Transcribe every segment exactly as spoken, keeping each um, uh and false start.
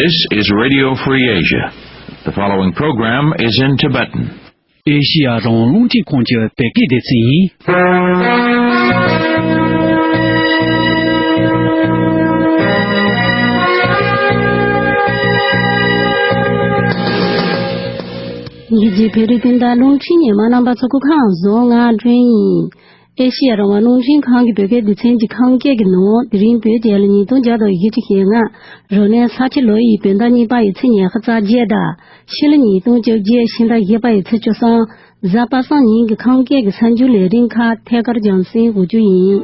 This is Radio Free Asia. The following program is in Tibetan. ཨེ་ཤི་ཡ་རང་དབང་རླུང་འཕྲིན་ཁང་གི་བོད་སྐད་སྡེ་ཚན་ཡིན། ཉིན་རྗེས་བོད་རིགས་སྟོན་དང་རླུང་འཕྲིན་ཉན་མཁན་རྣམ་པ་ཚོ་སྐུ་ཁམས་བཟང་། ང་སྒྲོན་ཡིན། ཨེ་ཤི་ཡ་རང་དབང་རླུང་འཕྲིན་ཁང་གི་བོད་སྐད་སྡེ་ཚན་གྱི་ཁམས་སྐད་ཀྱི་ནང་དེ་རིང་བོད་རྒྱལ་ལོ་ཉིས་སྟོང་བརྒྱ་དང་བཞི་བཅུ་ཞེ་ལྔ། རབ་གནས་ས་ཁྱི་ལོ་ཡི་བོད་ཟླ་གཉིས་པ་ཡི་ཚེས་ཉི་ཤུ་རྩ་བརྒྱད་དང་། ཕྱི་ལོ་ཉིས་སྟོང་བཅོ་བརྒྱད་ཕྱི་ཟླ་བཞི་པ་ཡི་ཚེས་བཅུ་གསུམ། གཟའ་པ་སངས་ཉིན་གྱི་ཁམས་སྐད་ཀྱི་གསར་འགྱུར་ལས་རིམ་ཁག་ཐད་ཀར་རྒྱང་སྲིང་འགོ་འཛུགས་ཡིན།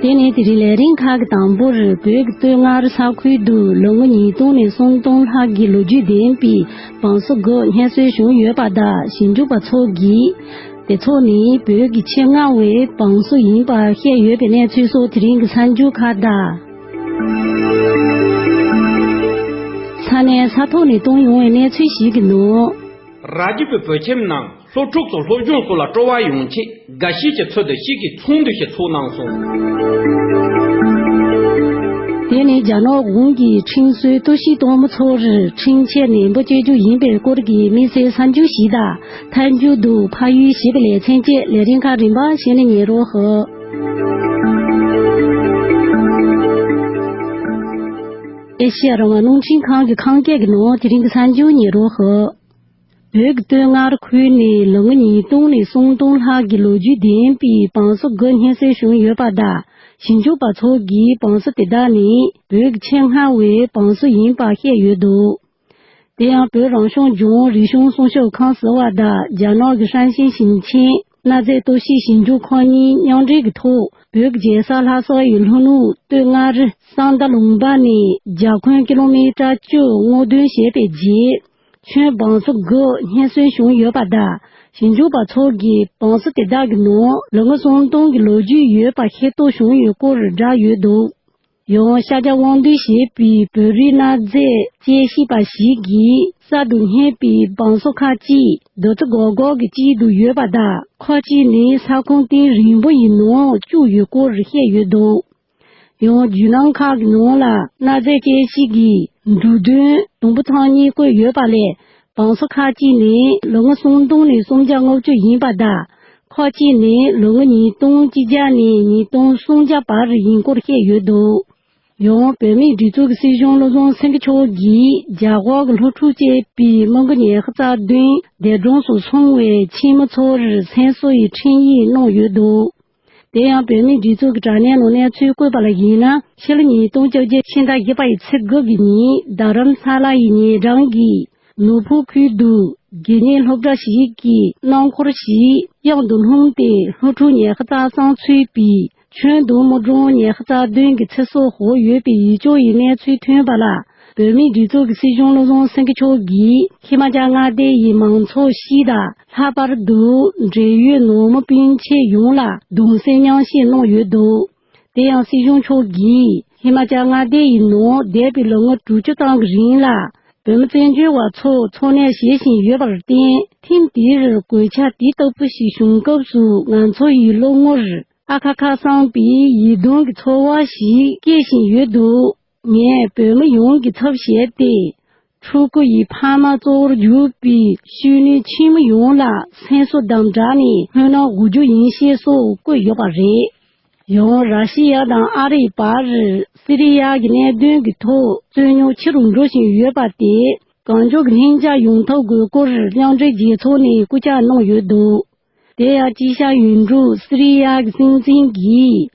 དེ་ནས་དེ་རིང་ལས་རིམ་ཁག་གི་དང་པོར་བོད་ཀྱི་སྟོད་མངའ་རིས་ས་ཁུལ་དུ་ལོ་ངོ་ཉིས་སྟོང་ནས་སུམ་སྟོང་ལྷག་གི་ལོ་རྒྱུས་ལྡན་པའི་བང་སོ་དགུ་སྙན་སེང་ཞུས་ཡོད་པ་དང་། ཞིབ་འཇུག་པ་ཚོ་གིས་དེ་ཚོ་ནི་བོད་ཀྱི་ཆེས་སྔ་བའི་བང་སོ་ཡིན་པ་བཤད་ཡོད་པའི་གནས་ཚུལ་སོགས་དེ་རིང་གི་གསར་འགྱུར་ཁག་དང་། ས་གནས་ས་ཐོག་ནས་བཏང་ཡོང་བའི་གནས་ཚུལ་ཞིག་གི་ནང་། ར་རྒྱུད་པའི་བོད་ཁྱིམ་ནང་སློབ་ཕྲུག་ཚོ་སློབ་སྦྱོང་སོགས་ལ་སྤྲོ་བ་ཡོང་ཆེད་དགའ་བཞིན་གྱི་ཚུལ་དུ་ཤིང་གི་ཚོགས་འདུ་ཞིག་ཚོགས་གནང་སོང་། དེ་ནི་རྒྱ་ནག་གཞུང་གིས་ཁྲིམས་སྲོལ་གཏོར་བཤིག་གཏོང་མི་ཚོར་ཁྲིམས་ཆད་ནན་པོ་གཅོད་རྒྱུ་ཡིན་པའི་སྐོར་གྱི་དམིགས་བསལ་གསར་འགྱུར་ཞིག་དང་། མཐའ་མཇུག་ཏུ་ཕ་ཡུལ་ཞེས་པའི་ལེ་ཚན་བཅས་ལས་རིམ་ཁག་རིམ་པ་བཞིན་ཉན་རོགས་ཞུ། ཨེ་ཤེ་ཡ་རང་དབང་རླུང་འཕྲིན་ཁང་གི་ཁམས་སྐད་ཀྱི་ནང་དེ་རིང་གི་གསར་འགྱུར་ཉན་རོགས་ཞུ། བོད་ཀྱི་སྟོད་མངའ་རིས་ཁུལ་ནས་ལོ་ངོ་ཉིས་སྟོང་ནས་སུམ་སྟོང་ལྷག་གི་ལོ་རྒྱུས་ལྡན་པའི་བང་སོ་དགུ་སྙན་སེང་ཞུས་ཡོད་པ་དང་། ཞིབ་འཇུག་པ་ཚོ་གིས་བང་སོ་དེ་དག་ནི་བོད་ཀྱི་ཆེས་སྔ་བའི་བང་སོ་ཡིན་པ་བཤད་ཡོད་འདུག། དེ་ཡང་བོད་རང་སྐྱོང་ལྗོངས་རིག་གཞུང་སྲུང་སྐྱོབ་ཁང་ཟེར་བ་དང་རྒྱ་ནག་གི་ཧྲན་ཤིན་ཞིང་ཆེན་གནའ་རྫས་གཏོར་བཤིག་ཞིབ་འཇུག་ཁང་གཉིས་མཉམ་འབྲེལ་གྱི་ཐོག་བོད་ཀྱི་རྒྱལ་ས་ལྷ་ས་ཡི་ལྷོ་ནུབ་སྟོད་མངའ་རིས་གསང་མདའ་ལུང་པ་ནས་རྒྱ་ཁྱོན་ཀི་ལོ་མི་ཊར་བཅུ་སྔོག་འདོན་བྱས་པའི་རྗེས། ཁྱོན་བང་སོ་དགུ་སྙན་སེང་ཞུས་ཡོད་པ་དང་། ཞིབ་འཇུག་པ་ཚོ་གིས་བང་སོ་དེ་དག་གི་ནང་ལོ་ངོ་སུམ་སྟོང་གི་ལོ་རྒྱུས་ཡོད་པ་ཤེས་རྟོགས་བྱུང་ཡོད་སྐོར་བསྒྲགས་ཡོད་འདུག། ཡང་ཤཱཀྱ་དབང་འདུས་ཞེས་པའི་བོད་རིགས་གནའ་རྫས་དཔྱད་ཞིབ་པ་ཞིག་གིས་གསར་དུ་རྙེད་པའི་བང་སོ་ཁག་ཅིག་རྡོ་རྩེ་སྒོར་སྒོར་གྱི་དཀྱིལ་དུ་ཡོད་པ་དང་། ཁག་ཅིག་ནི་ས་ཁོངས་གཏིང་རིང་པོ་ཡི་ནང་བཅུག་ཡོད་སྐོར་བཤད་ཡོད་འདུག། ཡང་རྒྱུད་ལམ་ཁག་གི་ནང་ལ་གནའ་རྫས་དཔྱད་ཞིབ་ཀྱི་འབྲུ་དོན་དུམ་བུ་ཐང་གཉིས་བཀོད་ཡོད་པ་ལས། བང་སོ་ཁག་ཅིག་ནི་ལོ་ངོ་སུམ་སྟོང་ནས་སུམ་བརྒྱ་ལྔ་བཅུ་ཡིན་པ་དང་། ཁག་ཅིག་ནི་ལོ་ངོ་ཉིས་སྟོང་གཅིག་བརྒྱ་ནས་ཉིས་སྟོང་སུམ་བརྒྱ་བར་ཡིན་སྐོར་བཤད་ཡོད་འདུག། ཡང་བོད་མིའི་སྒྲིག་འཛུགས་ཀྱི་སྲིད་གཞུང་བློ་བཟང་སེང་གེ་མཆོག་གིས་རྒྱ་གར་གྱི་སློབ་ཕྲུག་ཅེས་པའི་མི་གི་ཉི་ཤུ་རྩ་བདུན་འདས་གྲོངས་སུ་སོང་བའི་ཁྱིམ་མི་ཚོར་མཚན་གསོ་ཡི་འཕྲིན་ཡིག་གནང་ཡོད་འདུག། དེ་ཡང་བོད་མིའི་སྒྲིག་འཛུགས་ཀྱི་དྲ་བརྙན་ནང་གནས་ཚུལ་བཀོད་པ་ལ་གཞིགས་ན། ཕྱི་ལོ་ཉིས་སྟོང་བཅོ་བརྒྱད་ཕྱི་ཟླ་བཞི་པ་ཡི་ཚེས་དགུ་གི་ཉིན་རྡ་རམ་ས་ལ་ཡི་ཉེ་འགྲམ་གྱི་ནོར་ཕུ་ཁུལ་དུ་དགེ་བསྙེན་སློབ་གྲྭ་ཞིག་གི་སྣུམ་འཁོར་ཞིག་གཡང་དུ་ལྷུང་སྟེ། སློབ་ཕྲུག་ཉི་ཤུ་རྩ་གསུམ་ཚུད་པའི་ཁྱོན་བསྡོམས་མི་གྲངས་ཉི་ཤུ་རྩ་བདུན་གྱི་ཚེ་སྲོག་ཤོར་ཡོད་པའི་ཡིག་ཆོག་ཡི་གནས་ཚུལ་ཐོན་པ་ལ། བོད་མིའི་སྒྲིག་འཛུགས་ཀྱི་སྲིད་གཞུང་བློ་བཟང་སེང་གེ་མཆོག་གིས་ཧི་མ་ཅལ་མངའ་སྡེ་ཡི་མང་ཚོགས་སྤྱི་དང་། ལྷག་པར་དུ་འབྲེལ་ཡོད་ནང་མི་སྤུན་མཆེད་ཡོངས་ལ་གདུང་སེམས་མཉམ་བསྐྱེད་གནང་ཡོད་འདུག། དེ་ཡང་སྲིད་གཞུང་མཆོག་གིས་ཧི་མ་ཅལ་མངའ་སྡེ་ཡི་ནང་འདས་པའི་ལོ་ངོ་དྲུག་ཅུ་ཙམ་གྱི་རིང་ལ་བོད་མི་བཙན་བྱོལ་བ་ཚོ་འཚོ་གནས་བྱེད་བཞིན་ཡོད་པར་བརྟེན། ཐེངས་འདིར་གོད་ཆག་དེ་ལྟ་བུ་ཞིག་བྱུང་སྐབས་སུ་ང་ཚོ་ཡི་བློ་ངོར་ཨ་ཁ་ཁ་སངས་པའི་ཡིད་གདུང་གི་ཚོར་བ་ཞིག་སྐྱེ་བཞིན་ཡོད་འདུག། ངས་བོད་མི་ཡོངས་ཀྱི་ཚབ་བྱས་ཏེ། ཕྲུ་གུ་ཡི་ཕ་མ་གཙོ་བོར་གྱུར་པའི་ཤུལ་ནུས་ཆེན་མོ་ཡོངས་ལ་སེམས་གསོ་དང་སྦྲགས་ནས་སྨོན་ལམ་འབུལ་རྒྱུ་ཡིན་ཞེས་སོགས་བཀོད་ཡོད་པ་རེད། ཡང་ར་ཤི་ཡ་དང་ཨ་རིའི་བར་སི་རི་ཡ་གི་གནད་དོན་གྱི་ཐོག་རྩོད་རྙོག་ཆེ་རུ་འགྲོ་བཞིན་ཡོད་པ་དེ་གང་མགྱོགས་ཀྱི་ལྷིང་འཇགས་ཡོང་ཐབས་དགོས་སྐོར་མཉམ་འབྲེལ་རྒྱལ་ཚོགས་ནས་སྐུལ་ལྕག་གནང་ཡོད་འདུག། དེ་ཡང་དཀྱིལ་ཤར་ཡུལ་གྲུ་སི་རི་ཡ་གི་སྲིད་འཛིན་གྱིས་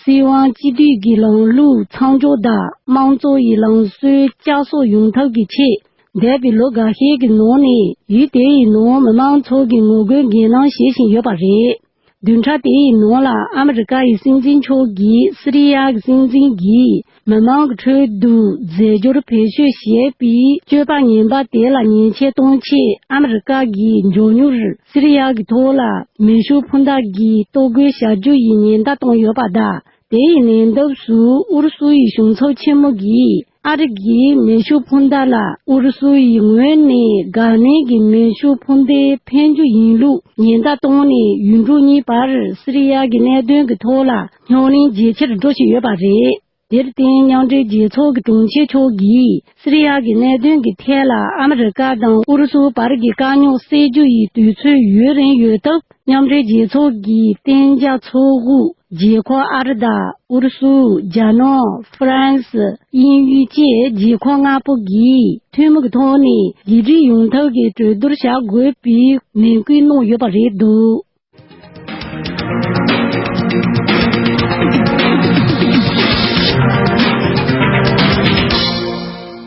སྲིད་དབང་སྤྱི་འཐུས་ཀྱི་ལམ་ལུགས་མཚམས་འཇོག་དང་། དམངས་གཙོ་ཡི་ལམ་སྲོལ་བསྐྱར་གསོ་ཡོང་ཐབས་ཀྱི་ཆེད། འདས་པའི་ལོ་འགའ་ཤས་ཀྱི་ནང་ནས་ཡུལ་དེ་ཡི་ནང་མི་མང་ཚོ་གི་ངོ་རྒོལ་འགན་ལེན་བྱེད་བཞིན་ཡོད་པ་རེད། བདུན་ཕྲག་དེའི་ནང་ལ་ཨ་མི་རི་ཀ་ཡི་སྲིད་འཛིན་མཆོག་གིས་སི་རི་ཡ་གི་སྲིད་འཛིན་གྱིས་མི་མང་གི་ཁྲོད་དུ་རྫས་སྦྱོར་བེད་སྤྱོད་བྱས་པའི་སྤྱོད་པ་ངན་པ་དེ་ལ་ཉེས་ཆད་གཏོང་ཆེད་ཨ་མི་རི་ཀ་གིས་མགྱོགས་མྱུར་སི་རི་ཡ་གི་ཐོག་ལ་མེ་ཤུགས་འཕུར་མདའ་གིས་གཏོར་རྒོལ་བྱ་རྒྱུ་ཡི་ཉེན་བརྡ་བཏང་ཡོད་པ་དང་། དེ་ཡི་ལན་འདེབས་སུ་ཨུ་རུ་སུ་ཡི་གཞུང་ཚབ་ཆེན་མོ་གིས་ཨ་རི་གིས་མེ་ཤུགས་འཕུར་མདའ་ལ་ཨུ་རུ་སུ་ཡི་ངོས་ནས་འགག་གནོན་གྱི་མེ་ཤུགས་འཕུར་མདའ་འཕེན་རྒྱུ་ཡིན་ལུགས་ཉེན་བརྡ་བཏང་ནས། ཡུལ་གྲུ་གཉིས་བར་སི་རི་ཡ་གི་གནད་དོན་གྱི་ཐོག་ལ་རྙོག་གླེང་ཇེ་ཆེར་འགྲོ་བཞིན་ཡོད་པ་རེད། དེར་བརྟེན་མཉམ་འབྲེལ་རྒྱལ་ཚོགས་ཀྱི་དྲུང་ཆེ་མཆོག་གིས་སི་རི་ཡ་གི་གནད་དོན་གྱི་ཐད་ལ་ཨ་མི་རི་ཀ་དང་ཨུ་རུ་སུ་བར་གྱི་དཀའ་རྙོག་སེལ་རྒྱུ་ཡི་དུས་ཚོད་ཡུན་རིང་ཡོད་སྟབས། མཉམ་འབྲེལ་རྒྱལ་ཚོགས་ཀྱི་གཏན་འཇགས་ཚོགས་དབུས་རྒྱལ་ཁབ་ཨ་རི་དང་ཨུ་རུ་སུ། རྒྱ་ནག་ཧྥ་རན་སི། དབྱིན་ཡུལ་བཅས་རྒྱལ་ཁབ་ལྔ་པོ་གིས་ཐུན་མོང་གི་ཐོག་ནས་རྒྱལ་སྤྱིའི་ཡོང་ཐབས་ཀྱི་གྲོས་བསྡུར་བྱ་དགོས་པའི་ནན་སྐུལ་གནང་ཡོད་པ་རེད་འདུག་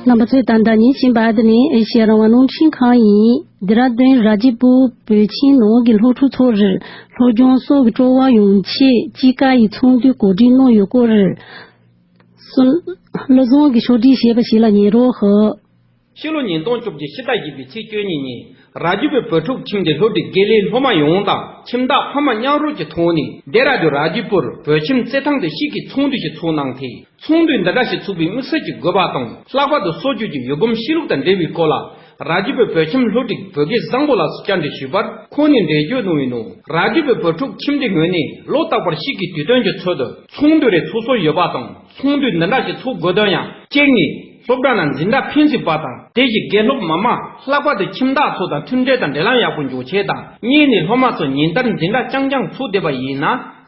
རྣམ་པ་ཚོས་ད་ལྟ་ཉན་བཞིན་པ་འདི་ནི་ཨེ་ཤེ་ཡ་རང་དབང་རླུང་འཕྲིན་ཁང་ཡིན། ལྡེ་ར་ལྡུན་ར་ཇི་པུར་བོད་ཁྱིམ་ནང་གི་སློབ་ཕྲུག་ཚོར་སློབ་སྦྱོང་སོགས་ཀྱི་སྤྲོ་བ་ཡོང་ཆེད་དཔྱིད་ཀ་ཡི་ཚོགས་འདུ་གོ་སྒྲིག་གནང་ཡོད་སྐོར། སུ། བློ་བཟང་གིས་ཕྱོགས་སྒྲིག་བྱས་པ་ཞིག་ལ་ཉན་རོགས་ཞུ། ཕྱི་ལོ་ཉིས་སྟོང་བཅོ་བརྒྱད་ཕྱི་ཟླ་བཞི་པའི་ཚེས་བཅུ་གཉིས་ཉིན་ར་ཇི་པུར་བོད་ཕྲུག་ཁྱིམ་སྡེའི་སློབ་གྲྭའི་དགེ་ལས་སློབ་མ་ཡོངས་དང་ཁྱིམ་བདག་ཕ་མ་མཉམ་རོགས་ཀྱི་ཐོག་ནས་ལྡེ་ར་ལྡུན་ར་ཇི་པུར་བོད་ཁྱིམ་རྩེད་ཐང་དུ་གཅིག་གི་ཚོགས་འདུ་ཞིག་ཚོགས་གནང་སྟེ། ཚོགས་འདུ་འདི་འདྲ་ཞིག་ཚུགས་པའི་དམིགས་བསལ་གྱི་དགོས་པ་དང་། ལྷག་པར་དུ་སྲོལ་རྒྱུན་གྱི་ཡུལ་གོམས་གཤིས་ལུགས་དང་འབྲེལ་བའི་སྐོར་ལ། ར་ཇི་པུར་བོད་ཁྱིམ་སློབ་གྲྭའི་བོད་དགེ་བཟང་པོ་ལགས་སུ་བཅར་འདྲི་ཞུས་པར། ཁོང་ནས་འགྲེལ་བརྗོད་གནང་བའི་ནང་། ར་ཇི་པུར་བོད་ཕྲུག་ཁྱིམ་སྡེའི་ངོས་ནས་ལོ་རྟག་པར་དཔྱིད་ཀའི་དུས་སྟོན་གྱི་ཚུལ་དུ་ཚོགས་འདུ་རེ་ཚོགས་སྲོལ་ཡོད་པ་དང་། ཚོགས་འདུ་འདི་འདྲ་ཞིག་ཚོགས་དགོས་དོན་ཡང་། གཅིག་ནས། སློབ་གྲྭ་ནང་འཛིན་གྲྭ་ཕན་ཚུན་བར་དང་། དེ་བཞིན་དགེ་སློབ་མ་མང་། ལྷག་པར་དུ་ཁྱིམ་བདག་ཚོ་དང་མཐུན་འབྲེལ་དང་འབྲེལ་ལམ་ཡག་པོ་འཇོག་ཆེད་དང་། གཉིས་ནས། སློབ་མ་ཚོ་ཉིན་ལྟར་འཛིན་གྲྭ་རྐྱང་རྐྱང་ཚུགས་བསྡད་པ་ཡིན་ན།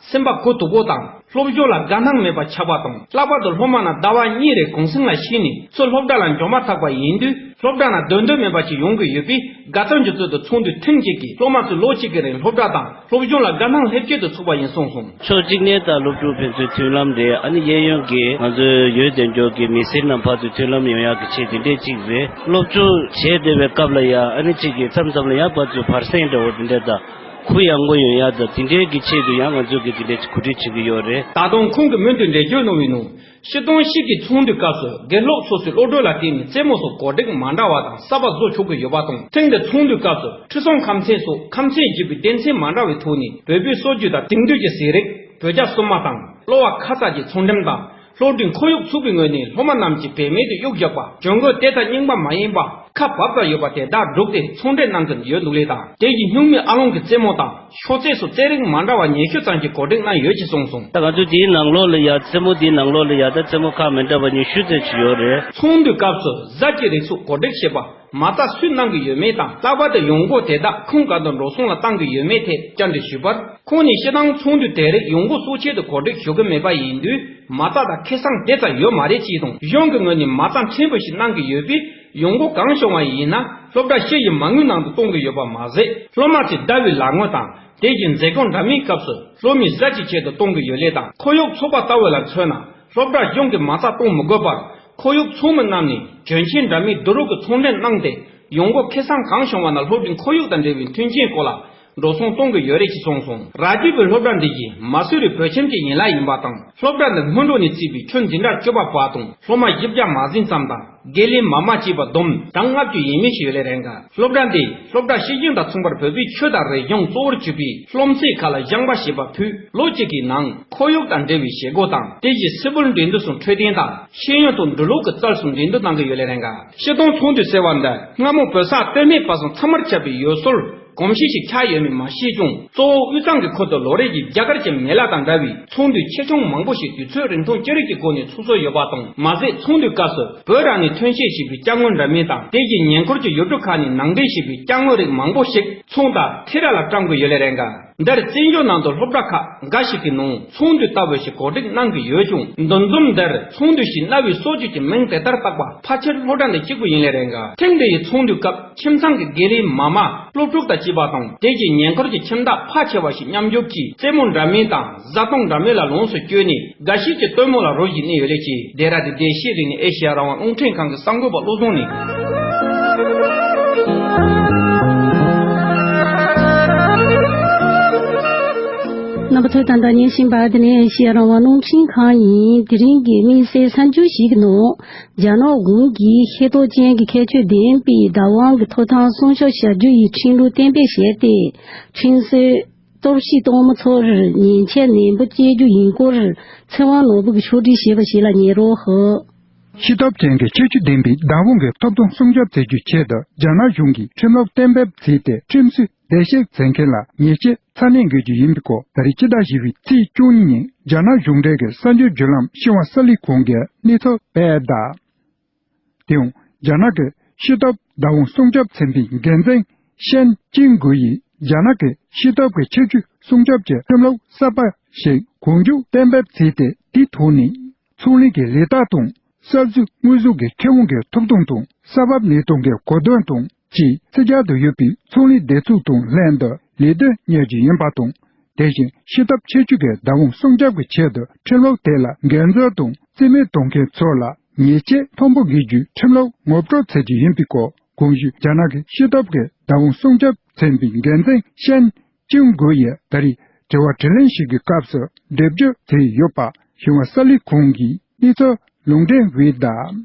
སེམས་པ་གུ་དུག་པོ་དང་། སློབ་སྦྱོང་ལ་དགའ་སྣང་མེད་པ་ཆགས་པ་དང་། ལྷག་པར་དུ་སློབ་མ་རྣམས་ཟླ་བ་གཉིས་རེ་གུང་སེང་ལ་ཕྱིན་ནས་ཚུར་སློབ་གྲྭ་ལ་འབྱོར་མ་ཐག་པ་ཡིན་དུས། སློབ་གྲྭ་ནང་སྡོད་འདོད་མེད་པ་ཞིག་ཡོང་གི་ཡོད་པས། དགའ་སྟོན་གྱི་ཚུལ་དུ་ཚོགས་འདུ་ཐེངས་གཅིག་གིས་སློབ་མ་ཚོས་ལོ་གཅིག་གི་རིང་སློབ་གྲྭ་དང་སློབ་སྦྱོང་ལ་དགའ་སྣང་སླེབས་ཆེད་དུ་ཚུགས་པ་ཡིན་གསུངས་སོང་། ཕྱོགས་གཅིག་ནས་ད་སློབ་ཕྲུག་ཕན་ཚུན་མཐུན་ལམ་རེད། ཨ་ནི་གཡས་གཡོན་གྱི་ང་ཚོའི་ཡུལ་དེ་འཇོག་གི་མི་སེར་རྣམས་བར་དུ་མཐུན་ལམ་ཡོང་ཡག་གི་ཆེད་དེ་འདྲས་གཅིག་རེད། སློབ་སྦྱོང་བྱས་བསྡད་པའི་སྐབས་ལ་ཡ། ཨ་ནི་གཅིག་གིས་མཚམས་མཚམས་ལ་ཡ་བར་དུ་བར་གསེང་འདྲ་བོ་དེ་འདྲས་དང་གུ་ཡངས་པོ་ཡོང་ཡག་དང་དེ་འདྲས་ཀྱི་ཆེད་དུ་ཡང་ང་ཚོ་གིས་དེ་འདྲས་གོ་སྒྲིག་བྱེད་ཀྱི་ཡོད་རེད། ད་དུང་ཁོང་གིས་མུ་མཐུད་འགྲེལ་བརྗོད་གནང་བའི་ནང་། སྤྱིར་བཏང་དཔྱིད་ཀའི་ཚོགས་འདུའི་སྐབས་སུ་དགེ་སློབ་སོ་སོའི་བློ་གྲོས་ལ་བརྟེན་ནས་རྩེད་མོ་སོགས་གོ་སྒྲིག་མ་འདྲ་བ་དང་གསར་པ་བཟོ་ཆོག་གི་ཡོད་པ་དང་། ཐེངས་འདིའི་ཚོགས་འདུའི་སྐབས་སུ་ཁྲི་སྲོང་ཁམས་ཚན་སོགས་ཁམས་ཚན་བརྒྱུད་པའི་སྡེ་ཚན་མ་འདྲ་བའི་ཐོག་ནས་བོད་པའི་སྲོལ་རྒྱུན་དང་དེང་དུས་ཀྱི་ཟས་རིགས། བོད་ཇ་སྲུབ་མ་དང་གློ་བ་ཁ་ཚ་གྱི་ཚོང་འགྲེམས་དང་། སློབ་གྲྭའི་ཁོར་ཡུག་ཚུགས་པའི་ངོས་ནས་སློབ་མ་རྣམས་ཀྱི་བེད་མེད་དུ་གཡུག་རྒྱག་པ། གྱོང་གུན་དེ་ལྟར་རྙིང་པ་མ་ཡིན་པ། ཁ་བབས་ཙམ་ཡོད་པ་དེ་དག་བསྒྲུགས་ཏེ་ཚོང་འབྲེལ་གནང་གི་ཡོད་འདུག་ལས་དང་། དེ་བཞིན་སྨྱུག་མའི་ཨ་ལོང་གི་རྩེད་མོ་དང་། ཤོག་རྩེད་སོགས་རྩེད་རིགས་མ་འདྲ་བ་ཉི་ཤུ་ཙམ་ཞིག་གོ་སྒྲིག་གནང་ཡོད་ཅེས་གསུངས་སོང་། ད་ང་ཚོ་དེའི་ནང་ལོགས་ལ་ཡ། རྩེད་མོ་དེའི་ནང་ལོགས་ལ་ཡ། ད་རྩེད་མོ་ཁག་མི་འདྲ་བ་ཉི་ཤུ་ཙམ་ཞིག་ཡོད་རེད། ཚོགས་འདུའི་སྐབས་སུ་ཟས་ཀྱི་རིགས་སོགས་གོ་སྒྲིག་བྱེད་པ། མ་རྩ་སུས་གནང་གི་ཡོད་མེད་དང་། ལྷག་པར་དུ་ཡོང་སྒོ་དེ་དག་ཁོངས་ག་དུ་འགྲོ་སོང་ལ་བཏང་གི་ཡོད་མེད་ཐད་བཅར་འདྲི་ཞུས་པར། ཁོང་ནས་སྤྱིར་བཏང་ཚོགས་འདུ་དེ་རིགས་ཡོང་སྒོ་གསོག་ཆེད་དུ་གོ་སྒྲིག་ཞུ་གི་མེད་པ་ཡིན་དུས། མ་རྩ་དང་ཁེ་བཟང་དེ་ཙམ་ཡོད་མ་རེད་ཅེས་དང་། གཞུང་གི་ངོས་ནས་མ་རྩ་ཕྲན་བུ་ཞིག་གནང་གི་ཡོད་པས། ཡོང་སྒོ་གང་བྱུང་བ་ཡིན་ན་སློབ་གྲྭ་སྤྱི་ཡི་མ་དངུལ་ནང་དུ་གཏོང་གི་ཡོད་པ་མ་ཟད། སློབ་མ་ཚོས་ཟླ་བའི་ལག་དངུལ་དང་། དེ་བཞིན་མཛད་སྒོ་འདྲ་མིན་སྐབས་སུ་སློབ་མའི་ཟས་ཀྱི་ཆེད་དུ་གཏོང་གི་ཡོད་ལས་དང་། ཁོར་ཡུག་ཚོགས་པ་ལྟ་བུ་ལ་མཚོན་ན། སློབ་གྲྭ་གཞུང་གི་མ་རྩ་གཏོང་མི་དགོས་པར། ཁོར་ཡུག་ཚོགས་མི་རྣམས་ནས་གྱོན་ཆས་འདྲ་མིན་བསྡུ་རུབ་ཀྱིས་ཚོང་འབྲེལ་གནང་སྟེ། ཡོང་སྒོ་ཁེ་བཟང་གང་བྱུང་བ་ན་སློབ་གྲྭའི་ཁོར་ཡུག་དང་འབྲེལ་བའི་མཐུན་རྐྱེན་སྐོར་ལ་འགྲོ་སོང་གཏོང་གི་ཡོད་རེད་ཅེས་གསུངས་སོང་། ར་ཇི་པུར་སློབ་གྲྭ་འདི་བཞིན་མ་སུ་རི་བོད་ཁྱིམ་གྱི་ཡན་ལག་ཡིན་པ་དང་། སློབ་གྲྭ་འདི་སྔོན་འགྲོ་ནས་བརྩིས་པའི་ཁྱོན་འཛིན་གྲྭ་བཅུ་པ་བར་དང་། སློབ་མ་བཞི་བརྒྱ་མ་ཟིན་ཙམ་དང་། དགེ་ལས་མ་མང་བཅས་པ་བསྡོམས་གྲངས་ལྔ་བཅུ་ཡས་མས་ཤིག་ཡོད་ལེ་རེད་འགའ། སློབ་གྲྭ་འདིས་སློབ་གྲྭ་སྤྱི་བྱིངས་དང་མཚུངས་པར་བོད་པའི་ཆོས་དང་རིག་གཞུང་གཙོ་བོར་གྱུར་པའི་སློབ་ཚན་ཁག་ལ་སྦྱངས་པ་ཞེས་པ་ཕུད། ལོ་གཅིག་གི་ནང་ཁོར་ཡུག་དང་འབྲེལ་བའི་བྱེད་སྒོ་དང་། དེ་བཞིན་སིལ་བུར་འགྲན་བསྡུར་སོགས་འཕྲོད་བསྟེན་དང་། ཤེས་ཡོན་དང་འབྲི་ཀློག་གི་རྩལ་སོགས་འགྲན་བསྡུར་གནང་གི་ཡོད་ལེ་རེད་འགའ། སྤྱིར་བཏང་ཚོགས་འདུ་ཟེར་བ་འདི་སྔ་མོ་བོད་ས་སྟོད་སྨད་བར་གསུམ་ཚང་མར་ཁྱབ་པའི་ཡུལ་སྲོལ་གོམས་གཤིས་ཤིག་ཆགས་ཡོད་མེད་མ་ཤེས་ཀྱང་། གཙོ་བོ་དབུས་གཙང་གི་ཁུལ་དུ་ལོ་རེ་བཞིན་རྒྱ་གར་གྱི་མེ་ལ་དང་འདྲ་བའི་ཚོགས་འདུ་ཆེ་ཆུང་མང་པོ་ཞིག་དུས་ཚོད་རིང་ཐུང་ཅི་རིགས་ཀྱི་སྒོ་ནས་ཚོགས་སྲོལ་ཡོད་པ་དང་། མ་ཟད་ཚོགས་འདུའི་སྐབས་སུ་བོད་རང་ནས་ཐོན་སྐྱེད་བྱས་པའི་ཅ་དངོས་འདྲ་མིན་དང་། དེ་བཞིན་ཉེ་འཁོར་གྱི་ཡུལ་གྲུ་ཁག་ནས་ནང་འདྲེན་བྱས་པའི་ཅ་དངོས་རིགས་མང་པོ་ཞིག་ཚོང་དང་ཐི་ར་ལ་བཀྲམ་གྱི་ཡོད་ལེ་རེད་འགའ། འདིར་བཙན་བྱོལ་ནང་དུ་སློབ་གྲྭ་ཁག་འགའ་ཞིག་གི་ནང་ཚོགས་འདུ་ལྟ་བུ་ཞིག་གོ་སྒྲིག་གནང་གི་ཡོད་ཀྱང་། འདུ་འཛོམས་འདིར་ཚོགས་འདུ་ཞེས་རྣ་བའི་སྲོག་གཅོད་ཀྱི་མིང་དེ་ལྟར་བཏགས་པ་ཕལ་ཆེར་སློབ་གྲྭ་འདི་གཅིག་པུ་ཡིན་ལེ་རེད་འགའ། ཐེངས་འདི་ཡི་ཚོགས་འདུའི་སྐབས་ཁྱིམ་ཚང་གི་དགེ་ལས་མ་མང་སློབ་ཕྲུག་དང་བཅས་པ་དང་། དེ་བཞིན་ཉེ་འཁོར་གྱི་ཁྱིམ་བདག་ཕལ་ཆེ་བ་ཞིག་མཉམ་ཞུགས་ཀྱིས་རྩེད་མོ་འདྲ་མིན་དང་བཟའ་བཏུང་འདྲ་མིན་ལ་ལོངས་སུ་སྤྱོད་ནས་དགའ་བཞིན་གྱི་སྟོན་མོ་ལ་རོལ་བཞིན་གནས་ཡོད་ལེ་ཅེས་ལྡེ་ར་ལྡུན་བདེ་སྐྱིད་རིག་གནས་ཨེ་ཤེ་ཡ་རང་དབང་རླུང་འཕྲིན་ཁང་གི་གསར་འགོད་པ་བློ་བཟང་ནས། རྣམ་པ་ཚོས་ད་ལྟ་ཉན་བཞིན་པ་འདི་ནི་ཨེ་ཤེ་ཡ་རང་དབང་རླུང་འཕྲིན་ཁང་ཡིན། དེ་རིང་གི་དམིགས་བསལ་གསར་འགྱུར་ཞིག་གི་ནང་། རྒྱ་ནག་གཞུང་གིས་ཤེས་རྟོགས་ཅན་གྱི་ཁྱད་ཆོས་ལྡན་པའི་བདག་དབང་གི་ཐོབ་ཐང་སྲུང་སྐྱོབ་བྱ་རྒྱུ་ཡི་ཁྲིམས་ལུགས་གཏན་འབེབས་བྱས་ཏེ། ཁྲིམས་སྲོལ་གཏོར་བཤིག་གཏོང་མི་ཚོར་ཉེས་ཆད་ནན་པོ་བཅད་རྒྱུ་ཡིན་སྐོར། ཚེ་དབང་ནོར་བུ་གིས་ཕྱོགས་སྒྲིག་བྱས་པ་ཞིག་ལ་ཉན་རོགས་ཞུ། ཤེས་རྟོགས་ཅན་གྱི་ཁྱད་ཆོས་ལྡན་པའི་བདག་དབང་གི་ཐོབ་ཐང་སྲུང་སྐྱོབ་བྱེད་རྒྱུའི་ཆེད་དུ་རྒྱ་ནག་གཞུང་གིས་ཁྲིམས་ལུགས་གཏན་འབེབས་བྱས་ཏེ། ཁྲིམས་སྲོལ་ བརྡལ་བཤིག་མཛད་མཁན་ལ་ཉེས་ཆད་ཚ་ནན་འགེལ་རྒྱུ་ཡིན་པའི་སྐོར། ད་རེས་ཕྱི་ཟླ་བཞི་པའི་ཚེས་བཅུ་གཉིས་ཉིན་རྒྱ་ནག་གཞུང་འབྲེལ་གྱི་གསར་འགྱུར་བརྒྱུད་ལམ་ཤིན་ཧྭ་གསར་ལས་ཁང་གིས་གནས་ཚུལ་སྤེལ་གདའ། དེ་ཡང་རྒྱ་ནག་གི་ཤེས་ཐོབ་བདག་དབང་སྲུང་སྐྱོབ་ཚན་པའི་འགན་འཛིན་ཤན་ཅིང་གུ་ཡིས། རྒྱ་ནག་གི་ཤེས་ཐོབ་ཀྱི་ཁྱད་ཆོས་སྲུང་སྐྱོབ་ཀྱི་ཁྲིམས་ལུགས་གསར་པ་ཞིག་གོང་མཇུག་གཏན་འབེབས་བྱས་ཏེ། དེའི་ཐོག་ནས་ཚོང་ལས་ཀྱི་ལས་རྟགས་དང་། གསར་འཛུགས་དངོས་ཟོག་གི་ཁེ་དབང་གི་ཐོབ་ཐང་དང་། ས་བབ་གནས་སྟངས་ཀྱི་གོ་དོན་དང་བཅས། ཕྱི་རྒྱལ་དུ་ཡོད་པའི་ཚོང་ལས་སྡེ་ཚོགས་དང་ལྷན་དུ་ལས་དོན་གཉེར་རྒྱུ་ཡིན་པ་དང་། དེ་བཞིན་ཤེས་ཐོབ་ཁྱད་ཆོས་ཀྱི་བདག་དབང་སྲུང་སྐྱོབ་ཀྱི་ཆེད་དུ་ཁྲིམས་ལུགས་དེ་ལ་འགན་འཛིན་དང་རྩིས་མེད་གཏོང་མཁན་ཚོ་ལ་ཉེས་ཆད་མཐོན་པོ་འགེལ་རྒྱུའི་ཁྲིམས་ལུགས་ངོ་སྤྲོད་བྱེད་རྒྱུ་ཡིན་པའི་སྐོར། གོང་ཞུས་རྒྱ་ནག་གི་ཤེས་ཐོབ་ཀྱི་བདག་དབང་སྲུང་སྐྱོབ་ཚན་པའི་འགན་འཛིན་ཤན་ཅིང་གུ་ཡིས་ད་རེས་དྲི་བ་དྲིས་ལན་ཞིག་གི་སྐབས་སུ་འགྲེལ་བརྗོད་བྱས་ཡོད་པ་ཤིན་ཧྭ་གསར་ལས་ཁང་གིས་གནས་ཚུལ་ལུང་འདྲེན་འོས་གདའ།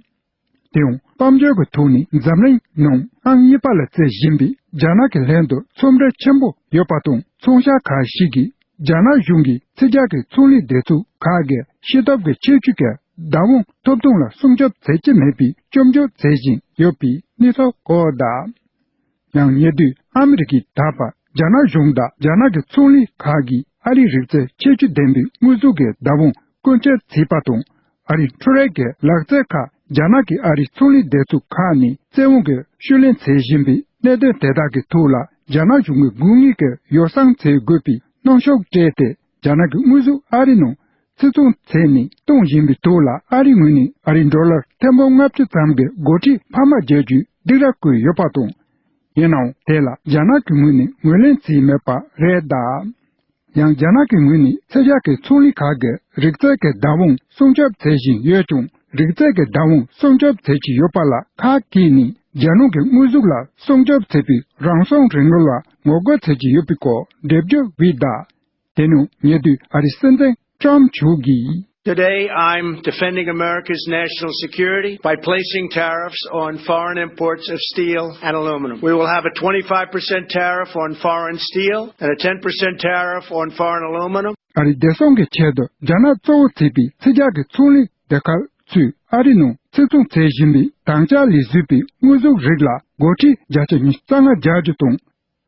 དེ་ཡང་དཔལ་འབྱོར་གྱི་ཐོག་ནས་འཛམ་གླིང་ནང་ཨང་གཉིས་པ་ལ་བརྩི་བཞིན་པའི་རྒྱ་ནག་གི་ལྷན་དུ་ཚོང་འབྲེལ་ཆེན་པོ་ཡོད་པ་དང་། ཚོང་ཤག་ཁག་ཞིག་གིས་རྒྱ་ནག་གཞུང་གིས་ཕྱི་རྒྱལ་གྱི་ཚོང་ལས་སྡེ་ཚོགས་ཁག་གི་ཤེས་ཐོབ་ཀྱི་ཁྱད་ཆོས་ཀྱི་བདག་དབང་ཐོབ་ཐང་ལ་སྲུང་སྐྱོབ་བྱེད་ཀྱི་མེད་པའི་སྐྱོན་བརྗོད་བྱེད་བཞིན་ཡོད་པའི་གནས་ཚུལ་འོད་གདའ། ཡང་ཉེ་དུས་ཨ་མི་རི་ཀས་ད་བར་རྒྱ་ནག་གཞུང་དང་རྒྱ་ནག་གི་ཚོང་ལས་ཁག་གིས་ཨ་རིའི་རིག་རྩལ་ཁྱད་ཆོས་ལྡན་པའི་དངོས་ཟོག་གི་བདག་དབང་བཀོལ་སྤྱོད་བྱས་པ་དང་། ཨ་རིའི་འཕྲུལ་རིག་གི་ལག་རྩལ་ཁག་རྒྱ་ནག་གིས་ཨ་རིའི་ཚོང་ལས་སྡེ་ཚོགས་ཁག་ནས་བཙན་དབང་གིས་ཤུགས་ལེན་བྱེད་བཞིན་པའི་གནད་དོན་དེ་དག་གི་ཐོག་ལ་རྒྱ་ནག་གཞུང་གིས་དགོས་ངེས་ཀྱི་ཡོ་བསྲང་བྱེད་དགོས་པའི་གནོན་ཤུགས་སྤྲད་དེ། རྒྱ་ནག་གི་དངོས་ཟོག་ཨ་རི་ནང་ཚེ་ཚོང་བྱས་ནས་གཏོང་བཞིན་པའི་ཐོག་ལ། ཨ་རིའི་ངོས་ནས་ཨ་རིའི་ཌོ་ལར་ཐེར་འབུམ་ལྔ་བཅུ་ཙམ་གྱི་སྒོ་ཁྲལ་འཕར་མ་རྒྱག་རྒྱུའི་སྡིགས་ར་བསྐུལ་ཡོད་པ་དང་། ཡིན་ནའང་དེ་ལ་རྒྱ་ནག་གི་ངོས་ནས་ངོས་ལེན་བྱས་མེད་པ་རེད་གདའ། ཡང་རྒྱ་ནག་གི་ངོས་ནས་ཕྱི་རྒྱལ་གྱི་ཚོང་ལས་ཁག་གིས་རིག་རྩལ་གྱི་བདག་དབང་སྲུང་སྐྱོབ་བྱེད་བཞིན་ཡོད་ཀྱང་། རིག་རྩལ་གྱི་བདག་དབང་སྲུང་སྐྱོབ་བྱེད་ཀྱི་ཡོད་པ་ལ་ཁ་གྱེས་ནས། རྒྱལ་ནང་གི་དངོས་ཟོག་ལ་སྲུང་སྐྱོབ་བྱེད་པའི་རང་སྲུང་རིང་ལུགས་ལ་ངོ་རྒོལ་བྱེད་ཀྱི་ཡོད་པའི་སྐོར་འགྲེལ་བརྗོད་འོས་གདའ། དེ་ནང་ཉེ་དུས་ཨ་རིའི་སྲིད་འཛིན་ཊྲམ་ཕུ་གིས། Today, I'm defending America's national security by placing tariffs on foreign imports of steel and aluminum. We will have a twenty-five percent tariff on foreign steel and a ten percent tariff on foreign aluminum. ཨ་རིའི་བདེ་སྲུང་གི་ཆེད་དུ་རྒྱ་ནག་གཙོ་བོ་བྱས་པའི་ཕྱི་རྒྱལ་གྱི་ཚོང་ལས་སྡེ་ཁག་ཚོས་ཨ་རི་ནང་ཚེ་བཙོང་བྱེད་བཞིན་པའི་དྭངས་ལྕགས་ལས་བཟོས་པའི་དངོས་ཟོག་རིགས་ལ་སྒོ་ཁྲལ་བརྒྱ་ཆ་ཉི་ཤུ་རྩ་ལྔ་རྒྱག་རྒྱུ་དང་།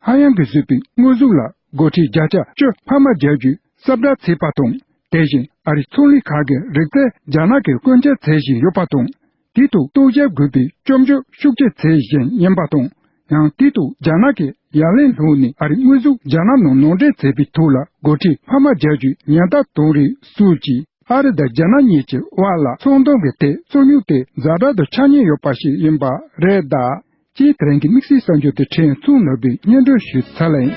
ཧ་ཡང་གིས་བཟོས་པའི་དངོས་ཟོག་ལ་སྒོ་ཁྲལ་བརྒྱ་ཆ་བཅུ་འཕར་མ་རྒྱག་རྒྱུའི་གསལ་བསྒྲགས་བྱས་པ་དང་། དེ་བཞིན་ཨ་རིའི་ཚོང་ལས་ཁག་གི་རིག་རྩལ་རྒྱ་ནག་གིས་བཀོལ་སྤྱོད་བྱེད་བཞིན་ཡོད་པ་དང་། དེའི་ཐོག་གཏུག་བཤེར་དགོས་པའི་སྐྱོན་བརྗོད་ཤུགས་ཆེ་བྱེད་བཞིན་ཡིན་པ་དང་། ཡང་དེའི་ཐོག་རྒྱ་ནག་གིས་ཡ་ལན་སློག་ནས་ཨ་རིའི་དངོས་ཟོག་རྒྱ་ནག་ནང་ནང་འདྲེན་བྱས་པའི་ཐོག་ལ་སྒོ་ཁྲལ་འཕར་མ་རྒྱག་རྒྱུའི་ཉེན་བརྡ་བཏང་རེད་སོགས་ཀྱིས། ཨ་རི་དང་རྒྱ་ནག་གཉིས་ཀྱི་དབར་ལ་ཚོང་དོན་གྱི་ཐད་རྩོད་རྙོག་དེ་ཛ་དྲག་ཏུ་ཆགས་ཉེན་ཡོད་པ་ཞིག་ཡིན་པ་རེད་གདའ། ཅེས་དེ་རིང་གི་དམིགས་བསལ་གསར་འགྱུར་དེ་ཕྲན་ཚུགས་ནོར་བུས་སྙན་སྒྲོན་ཞུས་ཚར་ལ་ཡིན།